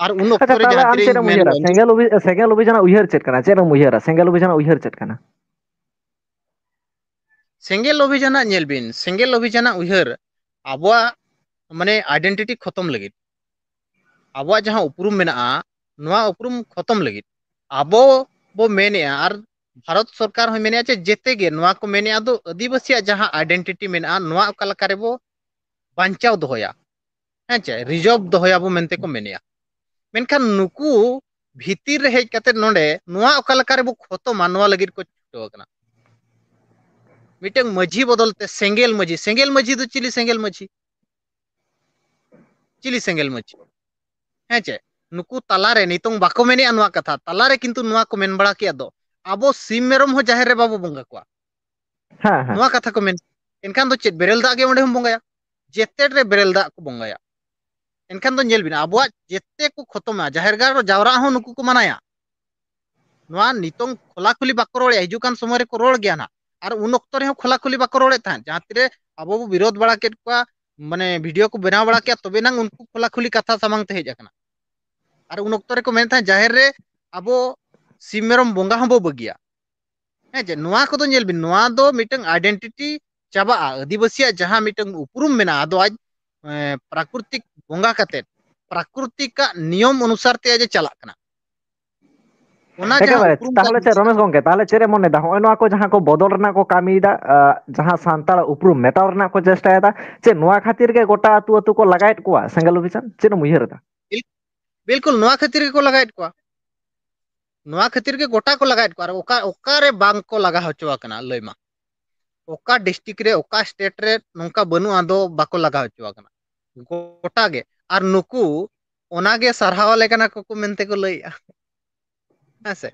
ᱟᱨ ᱩᱱ ᱚᱠᱛᱚ ᱟᱪᱪᱷᱟ, ᱨᱮ ᱛᱟᱦᱚᱞᱮ ᱡᱟᱦᱟᱸ ᱟᱢ ᱛᱤᱨᱮ ᱪᱮᱫ ᱤᱧ ᱮᱢ ᱢᱮᱱ ᱩᱭᱦᱟᱹᱨᱟ? ᱞᱮᱫ, ᱥᱮᱸᱜᱮᱞ ᱚᱵᱷᱤ-, ᱥᱮᱸᱜᱮᱞ ᱚᱵᱷᱤᱡᱟᱱᱟᱜ ᱩᱭᱦᱟᱹᱨ ᱪᱮᱫ ᱠᱟᱱᱟ? ᱪᱮᱫ ᱮᱢ ᱩᱭᱦᱟᱹᱨᱟ? ᱥᱮᱸᱜᱮᱞ ᱚᱵᱷᱤᱡᱟᱱᱟᱜ ᱩᱭᱦᱟᱹᱨ ᱪᱮᱫ ᱠᱟᱱᱟ? ᱥᱮᱸᱜᱮᱞ ᱚᱵᱷᱤᱡᱟᱱᱟᱜ, ᱧᱮᱞ ᱵᱤᱱ, ᱥᱮᱸᱜᱮᱞ ᱚᱵᱷᱤᱡᱟᱱᱟᱜ ᱩᱭᱦᱟᱹᱨ ᱟᱵᱚᱣᱟᱜ, ᱢᱟᱱᱮ, ᱟᱭᱰᱮᱱᱴᱤᱴᱤ ᱠᱷᱚᱛᱚᱢ ᱞᱟᱹᱜᱤᱫ, ᱟᱵᱚᱣᱟᱜ ᱡᱟᱦᱟᱸ ᱩᱯᱨᱩᱢ ᱢᱮᱱᱟᱜᱼᱟ, ᱱᱚᱣᱟ ᱩᱯᱨᱩᱢ ᱠᱷᱚᱛᱚᱢ ᱞᱟᱹᱜᱤᱫ ᱟᱵᱚ ᱵᱚ ᱢᱮᱱᱮᱜᱼᱟ, ᱟᱨ ᱵᱷᱟᱨᱚᱛ ᱥᱚᱨᱠᱟᱨ ᱦᱚᱸᱭ ᱢᱮᱱᱮᱜᱼᱟ ᱡᱮ ᱡᱮᱛᱮ ᱜᱮ ᱱᱚᱣᱟ ᱠᱚ ᱢᱮᱱᱮᱜᱼᱟ ᱫᱚ ᱟᱹᱫᱤᱵᱟᱹᱥᱤᱭᱟᱜ ᱡᱟᱦᱟᱸ ᱟᱭᱰᱮᱱᱴᱤᱴᱤ ᱢᱮᱱᱟᱜᱼᱟ, ᱱᱚᱣᱟ ᱚᱠᱟ ᱞᱮᱠᱟ ᱨᱮᱵᱚ ᱵᱟᱧᱪᱟᱣ ᱫᱚᱦᱚᱭᱟ, ᱦᱮᱸ ᱪᱮ, ᱨᱤᱡᱟᱨᱵᱷ ᱫᱚᱦᱚᱭᱟᱵᱚ ᱢᱮᱱᱛᱮ ᱠᱚ ᱢᱮᱱᱮᱜᱼᱟ᱾ ᱢᱮᱱᱠᱷᱟᱱ ᱱᱩᱠᱩ ᱵᱷᱤᱛᱤᱨ ᱨᱮ ᱦᱮᱡ ᱠᱟᱛᱮ ᱱᱚᱰᱮ ᱱᱚᱣᱟ ᱚᱠᱟ ᱞᱮᱠᱟ ᱨᱮᱵᱚ ᱠᱷᱚᱛᱚᱢᱟ, ᱱᱚᱣᱟ ᱞᱟᱹᱜᱤᱫ ᱠᱚ ᱪᱷᱩᱴᱟᱹᱣ ᱟᱠᱟᱱᱟ᱾ ᱢᱤᱫᱴᱟᱝ ᱢᱟᱹᱡᱷᱤ ᱵᱚᱫᱚᱞ ᱛᱮ ᱥᱮᱸᱜᱮᱞ ᱢᱟᱹᱡᱷᱤ, ᱥᱮᱸᱜᱮᱞ ᱢᱟᱹᱡᱷᱤ ᱫᱚ ᱪᱤᱞᱤ ᱥᱮᱸᱜᱮᱞ ᱢᱟᱹᱡᱷᱤ? ᱪᱤᱞᱤ ᱥᱮᱸᱜᱮᱞ ᱢᱟᱹᱡᱷᱤ? ᱦᱮᱸ ᱪᱮ? ᱱᱩᱠᱩ ᱛᱟᱞᱟᱨᱮ ᱱᱤᱛᱚᱝ ᱵᱟᱠᱚ ᱢᱮᱱᱮᱜᱼᱟ ᱱᱚᱣᱟ ᱠᱟᱛᱷᱟ, ᱛᱟᱞᱟᱨᱮ ᱠᱤᱱᱛᱩ ᱱᱚᱣᱟ ᱠᱚ ᱢᱮᱱ ᱵᱟᱲᱟ ᱠᱮᱜᱼᱟ ᱫᱚ, ᱟᱵᱚ ᱥᱤᱢ ᱢᱮᱨᱚᱢ ᱦᱚᱸ ᱡᱟᱦᱮᱨ ᱨᱮ ᱵᱟᱵᱚ ᱵᱚᱸᱜᱟ ᱠᱚᱣᱟ᱾ ᱦᱮᱸ, ᱦᱮᱸ᱾ ᱱᱚᱣᱟ ᱠᱟᱛᱷᱟ ᱠᱚ ᱢᱮᱱ, ᱮᱱᱠᱷᱟᱱ ᱫᱚ ᱪᱮᱫ, ᱵᱮᱨᱮᱞ ᱫᱟᱜ ᱜᱮ ᱚᱸᱰᱮ ᱦᱚᱸᱢ ᱵᱚᱸᱜᱟᱭᱟ? ᱡᱮᱛᱮ ᱨᱮ ᱵᱮᱨᱮᱞ ᱫᱟᱜ ᱠᱚ ᱵᱚᱸᱜᱟᱭᱟ᱾ ᱮᱱᱠᱷᱟᱱ ᱫᱚ ᱧᱮᱞ ᱵᱤᱱ, ᱟᱵᱚᱣᱟᱜ ᱡᱮᱛᱮ ᱠᱚ ᱠᱷᱚᱛᱚᱢᱟ, ᱡᱟᱦᱮᱨ ᱜᱟᱲ ᱨᱮ ᱡᱟᱣᱨᱟᱜ ᱦᱚᱸ ᱱᱩᱠᱩ ᱠᱚ ᱢᱟᱱᱟᱭᱟ᱾ ᱱᱚᱣᱟ ᱱᱤᱛᱚᱝ ᱠᱷᱚᱞᱟ ᱠᱷᱩᱞᱤ ᱵᱟᱠᱚ ᱨᱚᱲᱮᱫᱼᱟ, ᱦᱤᱡᱩᱜ ᱠᱟᱱ ᱥᱚᱢᱚᱭ ᱨᱮᱠᱚ ᱨᱚᱲ ᱜᱮᱭᱟ ᱱᱟᱦᱟᱜ᱾ ᱟᱨ ᱩᱱ ᱚᱠᱛᱚ ᱨᱮᱦᱚᱸ ᱠᱷᱚᱞᱟ ᱠᱷᱩᱞᱤ ᱵᱟᱠᱚ ᱨᱚᱲᱮᱫ ᱛᱟᱦᱮᱸᱫ᱾ ᱡᱟᱦᱟᱸ ᱛᱤᱨᱮ ᱟᱵᱚ ᱵᱚ ᱵᱤᱨᱳᱫᱷ ᱵᱟᱲᱟ ᱠᱮᱫ ᱠᱚᱣᱟ, ᱢᱟᱱᱮ ᱵᱷᱤᱰᱤᱭᱳ ᱠᱚ ᱵᱮᱱᱟᱣ ᱵᱟᱲᱟ ᱠᱮᱭᱟ, ᱛᱚᱵᱮ ᱱᱟᱝ ᱩᱱᱠᱩ ᱠᱷᱚᱞᱟ ᱠᱷᱩᱞᱤ ᱠᱟᱛᱷᱟ ᱥᱟᱢᱟᱝ ᱛᱮ ᱦᱮᱡ ᱟᱠᱟᱱᱟ᱾ ᱟᱨ ᱩᱱ ᱚᱠᱛᱚ ᱨᱮᱠᱚ ᱢᱮᱱ ᱛᱟᱦᱮᱸᱫ, ᱡᱟᱦᱮᱨ ᱨᱮ ᱟᱵᱚ ᱥᱤᱢ ᱢᱮᱨᱚᱢ ᱵᱚᱸᱜᱟ ᱦᱚᱸᱵᱚ ᱵᱟᱹᱜᱤᱭᱟ᱾ ᱦᱮᱸ ᱡᱮ, ᱱᱚᱣᱟ ᱠᱚᱫᱚ ᱧᱮᱞ ᱵᱤᱱ, ᱱᱚᱣᱟ ᱫᱚ ᱢᱤᱫᱴᱟᱝ ᱟᱭᱰᱮᱱᱴᱤᱴᱤ ᱪᱟᱵᱟᱜᱼᱟ᱾ ᱟᱹᱫᱤᱵᱟᱹᱥᱤᱭᱟᱜ ᱡᱟᱦᱟᱸ ᱢᱤᱫᱴᱟᱝ ᱩᱯᱨᱩᱢ ᱢᱮᱱᱟᱜᱼᱟ, ᱟᱫᱚ ᱟᱡ ᱮ, ᱯᱨᱟᱠᱨᱤᱛᱤᱠ ᱵᱚᱸᱜᱟ ᱠᱟᱛᱮᱫ, ᱯᱨᱟᱠᱨᱤᱛᱤᱠᱟᱜ ᱱᱤᱭᱚᱢ ᱚᱱᱩᱥᱟᱨ ᱛᱮ ᱟᱡ ᱮ ᱪᱟᱞᱟᱜ ᱠᱟᱱᱟ᱾ ᱚᱱᱟ ᱡᱟᱦᱟᱸ ᱮᱠᱮᱵᱟᱨᱮ᱾ ᱩᱯᱨᱩᱢ ᱛᱟᱦᱚᱞᱮ ᱪᱮᱫ, ᱨᱚᱢᱮᱥ ᱜᱚᱝᱠᱮ, ᱛᱟᱦᱚᱞᱮ ᱪᱮᱫ ᱮ ᱢᱚᱱᱮᱭᱮᱫᱟ? ᱦᱚᱸᱜᱼᱚᱭ ᱱᱚᱣᱟ ᱠᱚ ᱡᱟᱦᱟᱸ ᱠᱚ ᱵᱚᱫᱚᱞ ᱨᱮᱱᱟᱜ ᱠᱚ ᱠᱟᱹᱢᱤᱭᱮᱫᱟ, ᱟ, ᱡᱟᱦᱟᱸ ᱥᱟᱱᱛᱟᱲ ᱩᱯᱨᱩᱢ ᱢᱮᱴᱟᱣ ᱨᱮᱱᱟᱜ ᱠᱚ ᱪᱮᱥᱴᱟᱭᱮᱫᱟ, ᱪᱮᱫ ᱱᱚᱣᱟ ᱠᱷᱟᱹᱛᱤᱨ ᱜᱮ ᱜᱚᱴᱟ ᱟᱹᱛᱩ ᱟᱹᱛᱩ ᱠᱚ ᱞᱟᱜᱟᱭᱮᱫ ᱠᱚᱣᱟ ᱥᱮᱸᱜᱮᱞ ᱚᱵᱷᱤᱡᱟᱱ? ᱪᱮᱫ ᱮᱢ ᱩᱭᱦᱟᱹᱨ ᱮᱫᱟ? ᱵᱤᱞ-, ᱵᱤᱞᱠᱩᱞ ᱱᱚᱣᱟ ᱠᱷᱟᱹᱛᱤᱨ ᱜᱮᱠᱚ ᱞᱟᱜᱟᱭᱮᱫ ᱠᱚᱣᱟ᱾ ᱱᱚᱣᱟ ᱠᱷᱟᱹᱛᱤᱨ ᱜᱮ ᱜᱚᱴᱟ ᱠᱚ ᱞᱟᱜᱟᱭᱮᱫ ᱠᱚᱣᱟ᱾ ᱟᱨ ᱚᱠᱟ, ᱚᱠᱟᱨᱮ ᱵᱟᱝ ᱠᱚ ᱞᱟᱜᱟ ᱦᱚᱪᱚ ᱟᱠᱟᱱᱟ, ᱞᱟᱹᱭ ᱢᱟ? ᱚᱠᱟ ᱰᱤᱥᱴᱨᱤᱠᱴ ᱨᱮ, ᱚᱠᱟ ᱥᱴᱮᱴ ᱨᱮ ᱱᱚᱝᱠᱟ ᱵᱟᱹᱱᱩᱜᱼᱟ ᱫᱚ ᱵᱟᱠᱚ ᱞᱟᱜᱟ ᱦᱚᱪᱚ ᱟᱠᱟᱱᱟ? ᱜᱚᱴᱟ ᱜᱮ᱾ ᱟᱨ ᱱᱩᱠᱩ ᱚᱱᱟ ᱜᱮ ᱥᱟᱨᱦᱟᱣ ᱟᱞᱮ ᱠᱟᱱᱟ ᱠᱚ, ᱠᱚ ᱢᱮᱱᱛᱮ ᱠᱚ ᱞᱟᱹᱭᱮᱜᱼᱟ᱾ ᱦᱮᱸ ᱥᱮ?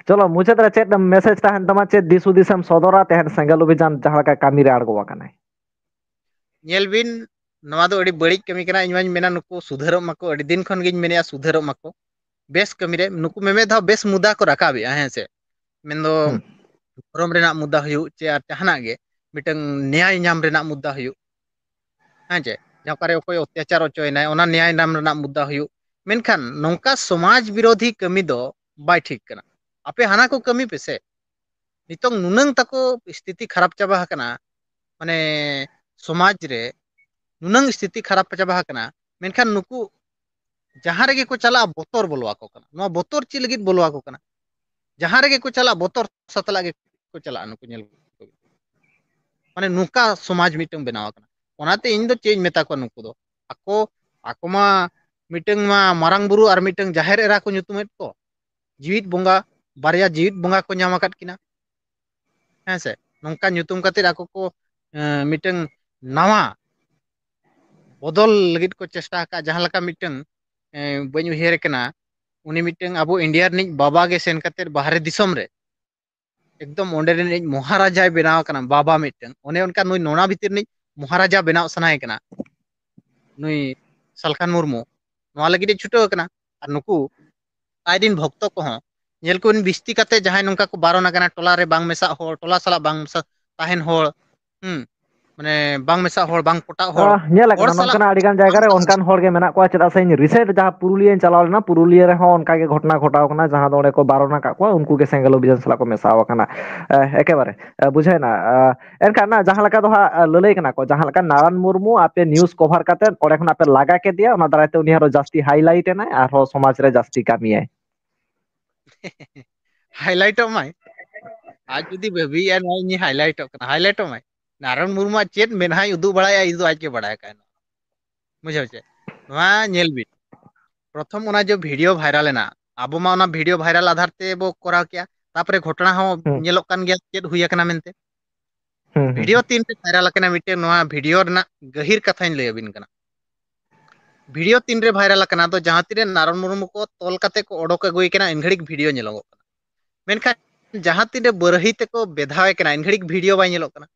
ᱪᱚᱞᱚ, ᱢᱩᱪᱟᱹᱫ ᱨᱮ ᱪᱮᱫ ᱢᱮᱥᱮᱡᱽ ᱛᱟᱦᱮᱱ ᱛᱟᱢᱟ, ᱪᱮᱫ ᱫᱤᱥ ᱦᱩᱫᱤᱥ ᱮᱢ ᱥᱚᱫᱚᱨᱟ ᱛᱮᱦᱮᱧ ᱥᱮᱸᱜᱮᱞ ᱚᱵᱷᱤᱡᱟᱱ ᱡᱟᱦᱟᱸ ᱞᱮᱠᱟ ᱠᱟᱹᱢᱤ ᱨᱮ ᱟᱬᱜᱚ ᱟᱠᱟᱱᱟᱭ? ᱧᱮᱞ ᱵᱤᱱ, ᱱᱚᱣᱟ ᱫᱚ ᱟᱹᱰᱤ ᱵᱟᱹᱲᱤᱡ ᱠᱟᱹᱢᱤ ᱠᱟᱱᱟ᱾ ᱤᱧ ᱢᱟᱧ ᱢᱮᱱᱟ ᱱᱩᱠᱩ ᱥᱩᱫᱷᱟᱹᱨᱚᱜ ᱢᱟᱠᱚ, ᱟᱹᱰᱤ ᱫᱤᱱ ᱠᱷᱚᱱ ᱜᱤᱧ ᱢᱮᱱᱮᱫᱼᱟ ᱥᱩᱫᱷᱟᱹᱨᱚᱜ ᱢᱟᱠᱚ᱾ ᱵᱮᱥ ᱠᱟᱹᱢᱤ ᱨᱮ ᱱᱩᱠᱩ ᱢᱮᱢᱮᱫ ᱫᱷᱟᱣ ᱵᱮᱥ ᱢᱩᱫᱫᱟ ᱠᱚ ᱨᱟᱠᱟᱵᱮᱜᱼᱟ, ᱦᱮᱸ ᱥᱮ? ᱢᱮᱱᱫᱚ ᱦᱩᱸ᱾ ᱫᱷᱚᱨᱚᱢ ᱨᱮᱱᱟᱜ ᱢᱩᱫᱫᱟ ᱦᱩᱭᱩᱜ, ᱪᱮ ᱟᱨ ᱡᱟᱦᱟᱱᱟᱜ ᱜᱮ, ᱢᱤᱫᱴᱟᱝ ᱱᱮᱭᱟᱭ ᱧᱟᱢ ᱨᱮᱱᱟᱜ ᱢᱩᱫᱫᱟ ᱦᱩᱭᱩᱜ, ᱦᱮᱸ ᱪᱮ? ᱡᱟᱦᱟᱸ ᱚᱠᱟᱨᱮ ᱚᱠᱚᱭ ᱚᱛᱛᱟᱪᱟᱨ ᱦᱚᱪᱚᱭᱮᱱᱟᱭ, ᱚᱱᱟ ᱱᱮᱭᱟᱭ ᱧᱟᱢ ᱨᱮᱱᱟᱜ ᱢᱩᱫᱫᱟ ᱦᱩᱭᱩᱜ᱾ ᱢᱮᱱᱠᱷᱟᱱ ᱱᱚᱝᱠᱟ ᱥᱚᱢᱟᱡᱽ ᱵᱤᱨᱳᱫᱷᱤ ᱠᱟᱹᱢᱤ ᱫᱚ ᱵᱟᱭ ᱴᱷᱤᱠ ᱠᱟᱱᱟ᱾ ᱟᱯᱮ ᱦᱟᱱᱟ ᱠᱚ ᱠᱟᱹᱢᱤ ᱯᱮᱥᱮ᱾ ᱱᱤᱛᱚᱝ ᱱᱩᱱᱟᱹᱝ ᱛᱟᱠᱚ ᱥᱛᱷᱤᱛᱤ ᱠᱷᱟᱨᱟᱯ ᱪᱟᱵᱟ ᱟᱠᱟᱱᱟ, ᱢᱟᱱᱮ ᱥᱚᱢᱟᱡᱽ ᱨᱮ ᱱᱩᱱᱟᱹᱝ ᱥᱛᱷᱤᱛᱤ ᱠᱷᱟᱨᱟᱯ ᱪᱟᱵᱟ ᱟᱠᱟᱱᱟ, ᱢᱮᱱᱠᱷᱟᱱ ᱱᱩᱠᱩ ᱡᱟᱦᱟᱸ ᱨᱮᱜᱮ ᱠᱚ ᱪᱟᱞᱟᱜᱼᱟ, ᱵᱚᱛᱚᱨ ᱵᱚᱞᱚ ᱟᱠᱚ ᱠᱟᱱᱟ᱾ ᱱᱚᱣᱟ ᱵᱚᱛᱚᱨ ᱪᱮᱫ ᱞᱟᱹᱜᱤᱫ ᱵᱚᱞᱚ ᱟᱠᱚ ᱠᱟᱱᱟ? ᱡᱟᱦᱟᱸ ᱨᱮᱜᱮ ᱠᱚ ᱪᱟᱞᱟᱜᱼᱟ, ᱵᱚᱛᱚᱨ ᱥᱟᱛᱞᱟᱜ ᱜᱮᱠᱚ ᱪᱟᱞᱟᱜᱼᱟ ᱱᱩᱠᱩ, ᱧᱮᱞ ᱠᱚ᱾ ᱢᱟᱱᱮ ᱱᱚᱝᱠᱟ ᱥᱚᱢᱟᱡᱽ ᱢᱤᱫᱴᱟᱝ ᱵᱮᱱᱟᱣ ᱟᱠᱟᱱᱟ᱾ ᱚᱱᱟᱛᱮ ᱤᱧ ᱫᱚ ᱪᱮᱫ ᱤᱧ ᱢᱮᱛᱟ ᱠᱚᱣᱟ, ᱱᱩᱠᱩ ᱫᱚ ᱟᱠᱚ, ᱟᱠᱚ ᱢᱟ ᱢᱤᱫᱴᱟᱝ ᱢᱟ ᱢᱟᱨᱟᱝ ᱵᱩᱨᱩ ᱟᱨ ᱢᱤᱫᱴᱟᱝ ᱡᱟᱦᱮᱨ ᱮᱨᱟ ᱠᱚ ᱧᱩᱛᱩᱢᱮᱫ ᱠᱚ, ᱡᱤᱣᱤᱫ ᱵᱚᱸᱜᱟ, ᱵᱟᱨᱭᱟ ᱡᱤᱣᱤᱫ ᱵᱚᱸᱜᱟ ᱠᱚ ᱧᱟᱢ ᱟᱠᱟᱫ ᱠᱤᱱᱟ᱾ ᱦᱮᱸ ᱥᱮ? ᱱᱚᱝᱠᱟ ᱧᱩᱛᱩᱢ ᱠᱟᱛᱮ ᱟᱠᱚ ᱠᱚ, ᱮᱸ, ᱢᱤᱫᱴᱟᱝ ᱱᱟᱣᱟ ᱵᱚᱫᱚᱞ ᱞᱟᱹᱜᱤᱫ ᱠᱚ ᱪᱮᱥᱴᱟ ᱟᱠᱟᱫ, ᱡᱟᱦᱟᱸ ᱞᱮᱠᱟ ᱢᱤᱫᱴᱟᱝ, ᱮᱸ, ᱵᱟᱹᱧ ᱩᱭᱦᱟᱹᱨ ᱠᱟᱱᱟ, ᱩᱱᱤ ᱢᱤᱫᱴᱟᱝ ᱟᱵᱚ ᱤᱱᱰᱤᱭᱟ ᱨᱤᱱᱤᱡ ᱵᱟᱵᱟ ᱜᱮ ᱥᱮᱱ ᱠᱟᱛᱮ ᱵᱟᱦᱨᱮ ᱫᱤᱥᱚᱢ ᱨᱮ ᱮᱠᱫᱚᱢ ᱚᱸᱰᱮ ᱨᱤᱱᱤᱡ ᱢᱚᱦᱟᱨᱟᱡᱟᱭ ᱵᱮᱱᱟᱣ ᱟᱠᱟᱱᱟ, ᱵᱟᱵᱟ ᱢᱤᱫᱴᱟᱝ᱾ ᱚᱱᱮ ᱚᱱᱠᱟ ᱱᱩᱭ ᱱᱚᱱᱟ ᱵᱷᱤᱛᱤᱨ ᱨᱤᱱᱤᱡ ᱢᱚᱦᱟᱨᱟᱡᱟ ᱵᱮᱱᱟᱣ ᱥᱟᱱᱟᱭᱮ ᱠᱟᱱᱟ ᱱᱩᱭ ᱥᱟᱞᱠᱷᱟᱱ ᱢᱩᱨᱢᱩ, ᱱᱚᱣᱟ ᱞᱟᱹᱜᱤᱫ ᱮ ᱪᱷᱩᱴᱟᱹᱣ ᱟᱠᱟᱱᱟ᱾ ᱟᱨ ᱱᱩᱠᱩ ᱟᱡᱨᱤᱱ ᱵᱷᱚᱠᱛᱚ ᱠᱚᱦᱚᱸ ᱧᱮᱞ ᱠᱚᱵᱤᱱ, ᱵᱤᱥᱛᱤ ᱠᱟᱛᱮ ᱡᱟᱦᱟᱸᱭ ᱱᱚᱝᱠᱟ ᱠᱚ ᱵᱟᱨᱚᱱ ᱟᱠᱟᱱᱟ, ᱴᱚᱞᱟ ᱨᱮ ᱵᱟᱝ ᱢᱮᱥᱟᱜ ᱦᱚᱲ, ᱴᱚᱞᱟ ᱥᱟᱞᱟᱜ ᱵᱟᱝ ᱢᱮᱥᱟ ᱛᱟᱦᱮᱱ ᱦᱚᱲ, ᱦᱩᱸ, ᱢᱟᱱᱮ ᱵᱟᱝ ᱢᱮᱥᱟ ᱦᱚᱲ, ᱵᱟᱝ ᱯᱚᱴᱟᱜ ᱦᱚᱲ, ᱧᱮᱞ ᱦᱚᱲ ᱟᱠᱟᱱᱟ ᱥᱟᱞᱟᱜ ᱱᱚᱝᱠᱟᱱᱟᱜ ᱟᱹᱰᱤ ᱜᱟᱱ ᱡᱟᱭᱜᱟ ᱨᱮ ᱚᱱᱠᱟᱱ ᱦᱚᱲ ᱜᱮ ᱢᱮᱱᱟᱜ ᱠᱚᱣᱟ᱾ ᱪᱮᱫᱟᱜ ᱥᱮ ᱤᱧ ᱨᱤᱥᱮᱱᱴ ᱡᱟᱦᱟᱸ ᱯᱩᱨᱩᱞᱤᱭᱟᱹᱧ ᱪᱟᱞᱟᱣ ᱞᱮᱱᱟ, ᱯᱩᱨᱩᱞᱤᱭᱟᱹ ᱨᱮᱦᱚᱸ ᱚᱱᱠᱟ ᱜᱮ ᱜᱷᱚᱴᱚᱱᱟ ᱜᱷᱚᱴᱟᱣ ᱠᱟᱱᱟ, ᱡᱟᱦᱟᱸ ᱫᱚ ᱚᱸᱰᱮ ᱠᱚ ᱵᱟᱨᱚᱱ ᱟᱠᱟᱫ ᱠᱚᱣᱟ, ᱩᱱᱠᱩ ᱜᱮ ᱥᱮᱸᱜᱮᱞ ᱚᱵᱷᱤᱡᱟᱱ ᱥᱟᱞᱟᱜ ᱠᱚ ᱢᱮᱥᱟ ᱟᱠᱟᱱᱟ᱾ ᱮᱠᱮᱵᱟᱨᱮ ᱵᱩᱡᱷᱟᱹᱣᱱᱟ᱾ ᱮᱱᱠᱷᱟᱱ ᱱᱟ ᱡᱟᱦᱟᱸ ᱞᱮᱠᱟ ᱫᱚ ᱦᱟᱸᱜ ᱞᱟᱹᱞᱟᱹᱭ ᱠᱟᱱᱟ ᱠᱚ, ᱡᱟᱦᱟᱸ ᱞᱮᱠᱟ ᱱᱟᱨᱟᱱ ᱢᱩᱨᱢᱩ ᱟᱯᱮ ᱱᱤᱭᱩᱡᱽ ᱠᱚᱵᱷᱟᱨ ᱠᱟᱛᱮ ᱚᱸᱰᱮ ᱠᱷᱚᱱᱟᱜ ᱯᱮ ᱞᱟᱜᱟ ᱠᱮᱫᱮᱭᱟ, ᱚᱱᱟ ᱫᱟᱨᱟᱭ ᱛᱮ ᱩᱱᱤ ᱟᱨᱚ ᱡᱟᱹᱥᱛᱤ ᱦᱟᱭᱞᱟᱭᱤᱴ ᱮᱱᱟᱭ, ᱟᱨᱦᱚᱸ ᱥᱚᱢᱟᱡᱽ ᱨᱮ ᱡᱟᱹᱥᱛᱤ ᱠᱟᱹᱢᱤᱭᱟᱭ᱾ ᱦᱟᱭᱞᱟᱭᱤᱴᱚᱜ ᱢᱟᱭ᱾ ᱟᱡ ᱡᱩᱫᱤ ᱵᱷᱟᱹᱵᱤᱭᱮᱫᱼᱟ ᱱᱚᱣᱟ ᱤᱧ ᱦᱟᱭᱞᱟᱭᱤᱴᱚᱜ ᱠᱟᱱᱟ, ᱦᱟᱭᱞᱟᱭᱤᱴᱚᱜ ᱢᱟᱭ᱾ ᱱᱟᱨᱟᱱ ᱢᱩᱨᱢᱩᱣᱟᱜ ᱪᱮᱫ ᱢᱮᱫᱦᱟᱭ ᱩᱫᱩᱜ ᱵᱟᱲᱟᱭᱟ, ᱤᱧ ᱫᱚ ᱟᱡ ᱜᱮ ᱵᱟᱲᱟᱭ ᱠᱟᱱᱟ᱾ ᱵᱩᱡᱷᱟᱹᱣ ᱪᱮ? ᱱᱚᱣᱟ ᱧᱮᱞ ᱵᱤᱱ, ᱯᱨᱚᱛᱷᱚᱢ ᱚᱱᱟ ᱡᱮ ᱵᱷᱤᱰᱤᱭᱳ ᱵᱷᱟᱭᱨᱟᱞ ᱮᱱᱟ, ᱟᱵᱚ ᱢᱟ ᱚᱱᱟ ᱵᱷᱤᱰᱤᱭᱳ ᱵᱷᱟᱭᱨᱟᱞ ᱟᱫᱷᱟᱨ ᱛᱮ ᱵᱚ ᱠᱚᱨᱟᱣ ᱠᱮᱭᱟ᱾ ᱛᱟᱯᱚᱨᱮ ᱜᱷᱚᱴᱚᱱᱟ ᱦᱚᱸ ᱦᱩᱸ᱾ ᱧᱮᱞᱚᱜ ᱠᱟᱱ ᱜᱮᱭᱟ ᱪᱮᱫ ᱦᱩᱭ ᱟᱠᱟᱱᱟ ᱢᱮᱱᱛᱮ᱾ ᱦᱩᱸ, ᱦᱩᱸ, ᱵᱷᱤᱰᱤᱭᱳ ᱦᱩᱸ᱾ ᱛᱤᱱᱨᱮ ᱵᱷᱟᱭᱨᱟᱞ ᱟᱠᱟᱱᱟ, ᱢᱤᱫᱴᱮᱱ ᱱᱚᱣᱟ ᱵᱷᱤᱰᱤᱭᱳ ᱨᱮᱱᱟᱜ ᱜᱟᱹᱦᱤᱨ ᱠᱟᱛᱷᱟᱧ ᱞᱟᱹᱭ ᱟᱵᱤᱱ ᱠᱟᱱᱟ᱾ ᱵᱷᱤᱰᱤᱭᱳ ᱛᱤᱱᱨᱮ ᱵᱷᱟᱭᱨᱟᱞ ᱟᱠᱟᱱᱟ ᱫᱚ, ᱡᱟᱦᱟᱸ ᱛᱤᱨᱮ ᱱᱟᱨᱚᱱ ᱢᱩᱨᱢᱩ ᱠᱚ ᱛᱚᱞ ᱠᱟᱛᱮ ᱠᱚ ᱚᱰᱚᱠ ᱟᱹᱜᱩᱭ ᱠᱟᱱᱟ, ᱮᱱ ᱜᱷᱟᱹᱲᱤᱡ ᱵᱷᱤᱰᱤᱭᱳ ᱧᱮᱞᱚᱜᱚᱜ ᱠᱟᱱᱟ᱾ ᱢᱮᱱᱠᱷᱟᱱ ᱡᱟᱦᱟᱸ ᱛᱤᱨᱮ ᱵᱟᱹᱨᱦᱤ ᱛᱮᱠᱚ ᱵᱮᱫᱷᱟᱣᱮ ᱠᱟᱱᱟ, ᱮᱱ ᱜᱷᱟᱹᱲᱤᱡ ᱵᱷᱤᱰᱤᱭᱳ ᱵᱟᱭ ᱧᱮᱞᱚᱜ ᱠᱟᱱᱟ᱾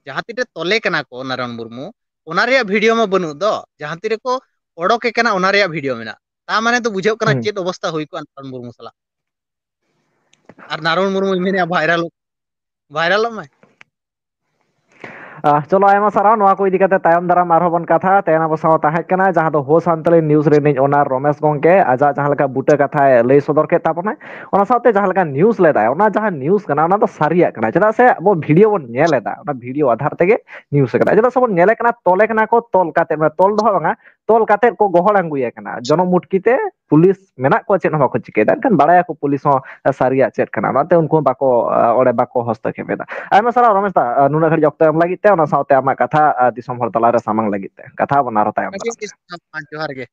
ᱡᱟᱦᱟᱸ ᱛᱤᱨᱮ ᱛᱚᱞᱮ ᱠᱟᱱᱟ ᱠᱚ ᱱᱟᱨᱟᱱ ᱢᱩᱨᱢᱩ, ᱚᱱᱟ ᱨᱮᱭᱟᱜ ᱵᱷᱤᱰᱤᱭᱳ ᱢᱟ ᱵᱟᱹᱱᱩᱜ ᱫᱚ᱾ ᱡᱟᱦᱟᱸ ᱛᱤᱨᱮ ᱠᱚ ᱚᱰᱚᱠᱮ ᱠᱟᱱᱟ, ᱚᱱᱟ ᱨᱮᱭᱟᱜ ᱵᱷᱤᱰᱤᱭᱳ ᱢᱮᱱᱟᱜ᱾ ᱛᱟ ᱢᱟᱱᱮ ᱫᱚ ᱵᱩᱡᱷᱟᱹᱜ ᱠᱟᱱᱟ ᱦᱩᱸ᱾ ᱪᱮᱫ ᱚᱵᱚᱥᱛᱟ ᱦᱩᱭ ᱠᱚᱜᱼᱟ ᱱᱟᱨᱟᱱ ᱢᱩᱨᱢᱩ ᱥᱟᱞᱟᱜ᱾ ᱟᱨ ᱱᱟᱨᱟᱱ ᱢᱩᱨᱢᱩᱭ ᱢᱮᱱᱮᱫᱼᱟ ᱵᱷᱟᱭᱨᱟᱞ, ᱵᱷᱟᱭᱨᱟᱞᱚᱜ ᱢᱟᱭ᱾ ᱟᱦ, ᱪᱚᱞᱚ, ᱟᱭᱢᱟ ᱥᱟᱨᱦᱟᱣ᱾ ᱱᱚᱣᱟ ᱠᱚ ᱤᱫᱤ ᱠᱟᱛᱮ ᱛᱟᱭᱚᱢ ᱫᱟᱨᱟᱢ ᱟᱨᱦᱚᱸ ᱵᱚᱱ ᱠᱟᱛᱷᱟᱜᱼᱟ᱾ ᱛᱮᱦᱮᱧ ᱟᱵᱚ ᱥᱟᱶ ᱛᱟᱦᱮᱸ ᱠᱟᱱᱟ ᱡᱟᱦᱟᱸ ᱫᱚ ᱦᱳ ᱥᱟᱱᱛᱟᱲᱤ ᱱᱤᱭᱩᱡᱽ ᱨᱤᱱᱤᱡ ᱚᱱᱟᱨ ᱨᱚᱢᱮᱥ ᱜᱚᱢᱠᱮ, ᱟᱡᱟᱜ ᱡᱟᱦᱟᱸ ᱞᱮᱠᱟ ᱵᱩᱴᱟᱹ ᱠᱟᱛᱷᱟᱭ ᱞᱟᱹᱭ ᱥᱚᱫᱚᱨ ᱠᱮᱫ ᱛᱟᱵᱚᱱᱟᱭ, ᱚᱱᱟ ᱥᱟᱶᱛᱮ ᱡᱟᱦᱟᱸ ᱞᱮᱠᱟ ᱱᱤᱭᱩᱡᱽ ᱞᱮᱫᱟᱭ, ᱚᱱᱟ ᱡᱟᱦᱟᱸ ᱱᱤᱭᱩᱡᱽ ᱠᱟᱱᱟ, ᱚᱱᱟ ᱫᱚ ᱥᱟᱹᱨᱤᱭᱟᱜ ᱠᱟᱱᱟ᱾ ᱪᱮᱫᱟᱜ ᱥᱮ ᱟᱵᱚ ᱵᱷᱤᱰᱤᱭᱳ ᱵᱚᱱ ᱧᱮᱞ ᱮᱫᱟ, ᱚᱱᱟ ᱵᱷᱤᱰᱤᱭᱳ ᱟᱫᱷᱟᱨ ᱛᱮᱜᱮ ᱱᱤᱭᱩᱡᱽ ᱠᱟᱱᱟ᱾ ᱪᱮᱫᱟᱜ ᱥᱮ ᱵᱚᱱ ᱧᱮᱞᱮ ᱠᱟᱱᱟ, ᱛᱚᱞᱮ ᱠᱟᱱᱟ ᱠᱚ, ᱛᱚᱞ ᱠᱟᱛᱮ, ᱢᱟᱱᱮ, ᱛᱚᱞ ᱫᱚ ᱦᱚᱸ ᱵᱟᱝᱟ, ᱛᱚᱞ ᱠᱟᱛᱮ ᱠᱚ ᱜᱚᱦᱚᱲ ᱟᱬᱜᱚᱭᱮ ᱠᱟᱱᱟ᱾ ᱡᱚᱱᱚᱜ ᱢᱩᱴᱠᱤ ᱛᱮ ᱯᱩᱞᱤᱥ ᱢᱮᱱᱟᱜ ᱠᱚᱣᱟ, ᱪᱮᱫ ᱦᱚᱸ ᱵᱟᱠᱚ ᱪᱤᱠᱟᱹᱭᱮᱫᱟ᱾ ᱮᱱᱠᱷᱟᱱ ᱵᱟᱲᱟᱭᱟᱠᱚ ᱯᱩᱞᱤᱥ ᱦᱚᱸ ᱥᱟᱹᱨᱤᱭᱟᱜ ᱪᱮᱫ ᱠᱟᱱᱟ, ᱚᱱᱟᱛᱮ ᱩᱱᱠᱩ ᱦᱚᱸ ᱵᱟᱠᱚ, ᱚᱸᱰᱮ ᱵᱟᱠᱚ ᱦᱚᱥᱛᱚᱠᱷᱮᱯ ᱮᱫᱟ᱾ ᱟᱭᱢᱟ ᱥᱟᱨᱦᱟᱣ ᱨᱚᱢᱮᱥ ᱫᱟ, ᱱᱩᱱᱟᱹᱜ ᱜᱷᱟᱹᱲᱤᱡ ᱚᱠᱛᱚ ᱮᱢ ᱞᱟᱹᱜᱤᱫ ᱛᱮ, ᱚᱱᱟ ᱥᱟᱶᱛᱮ ᱟᱢᱟᱜ ᱠᱟᱛᱷᱟ ᱫᱤᱥᱚᱢ ᱦᱚᱲ ᱛᱟᱞᱟᱨᱮ ᱥᱟᱢᱟᱝ ᱞᱟᱹᱜᱤᱫ ᱛᱮ᱾ ᱠᱟᱛᱷᱟ ᱵᱚᱱ ᱟᱨᱦᱚᱸ ᱛᱟᱭᱚᱢ ᱫᱟᱨᱟᱢ᱾ ᱡᱚᱦᱟᱨ ᱜᱮ᱾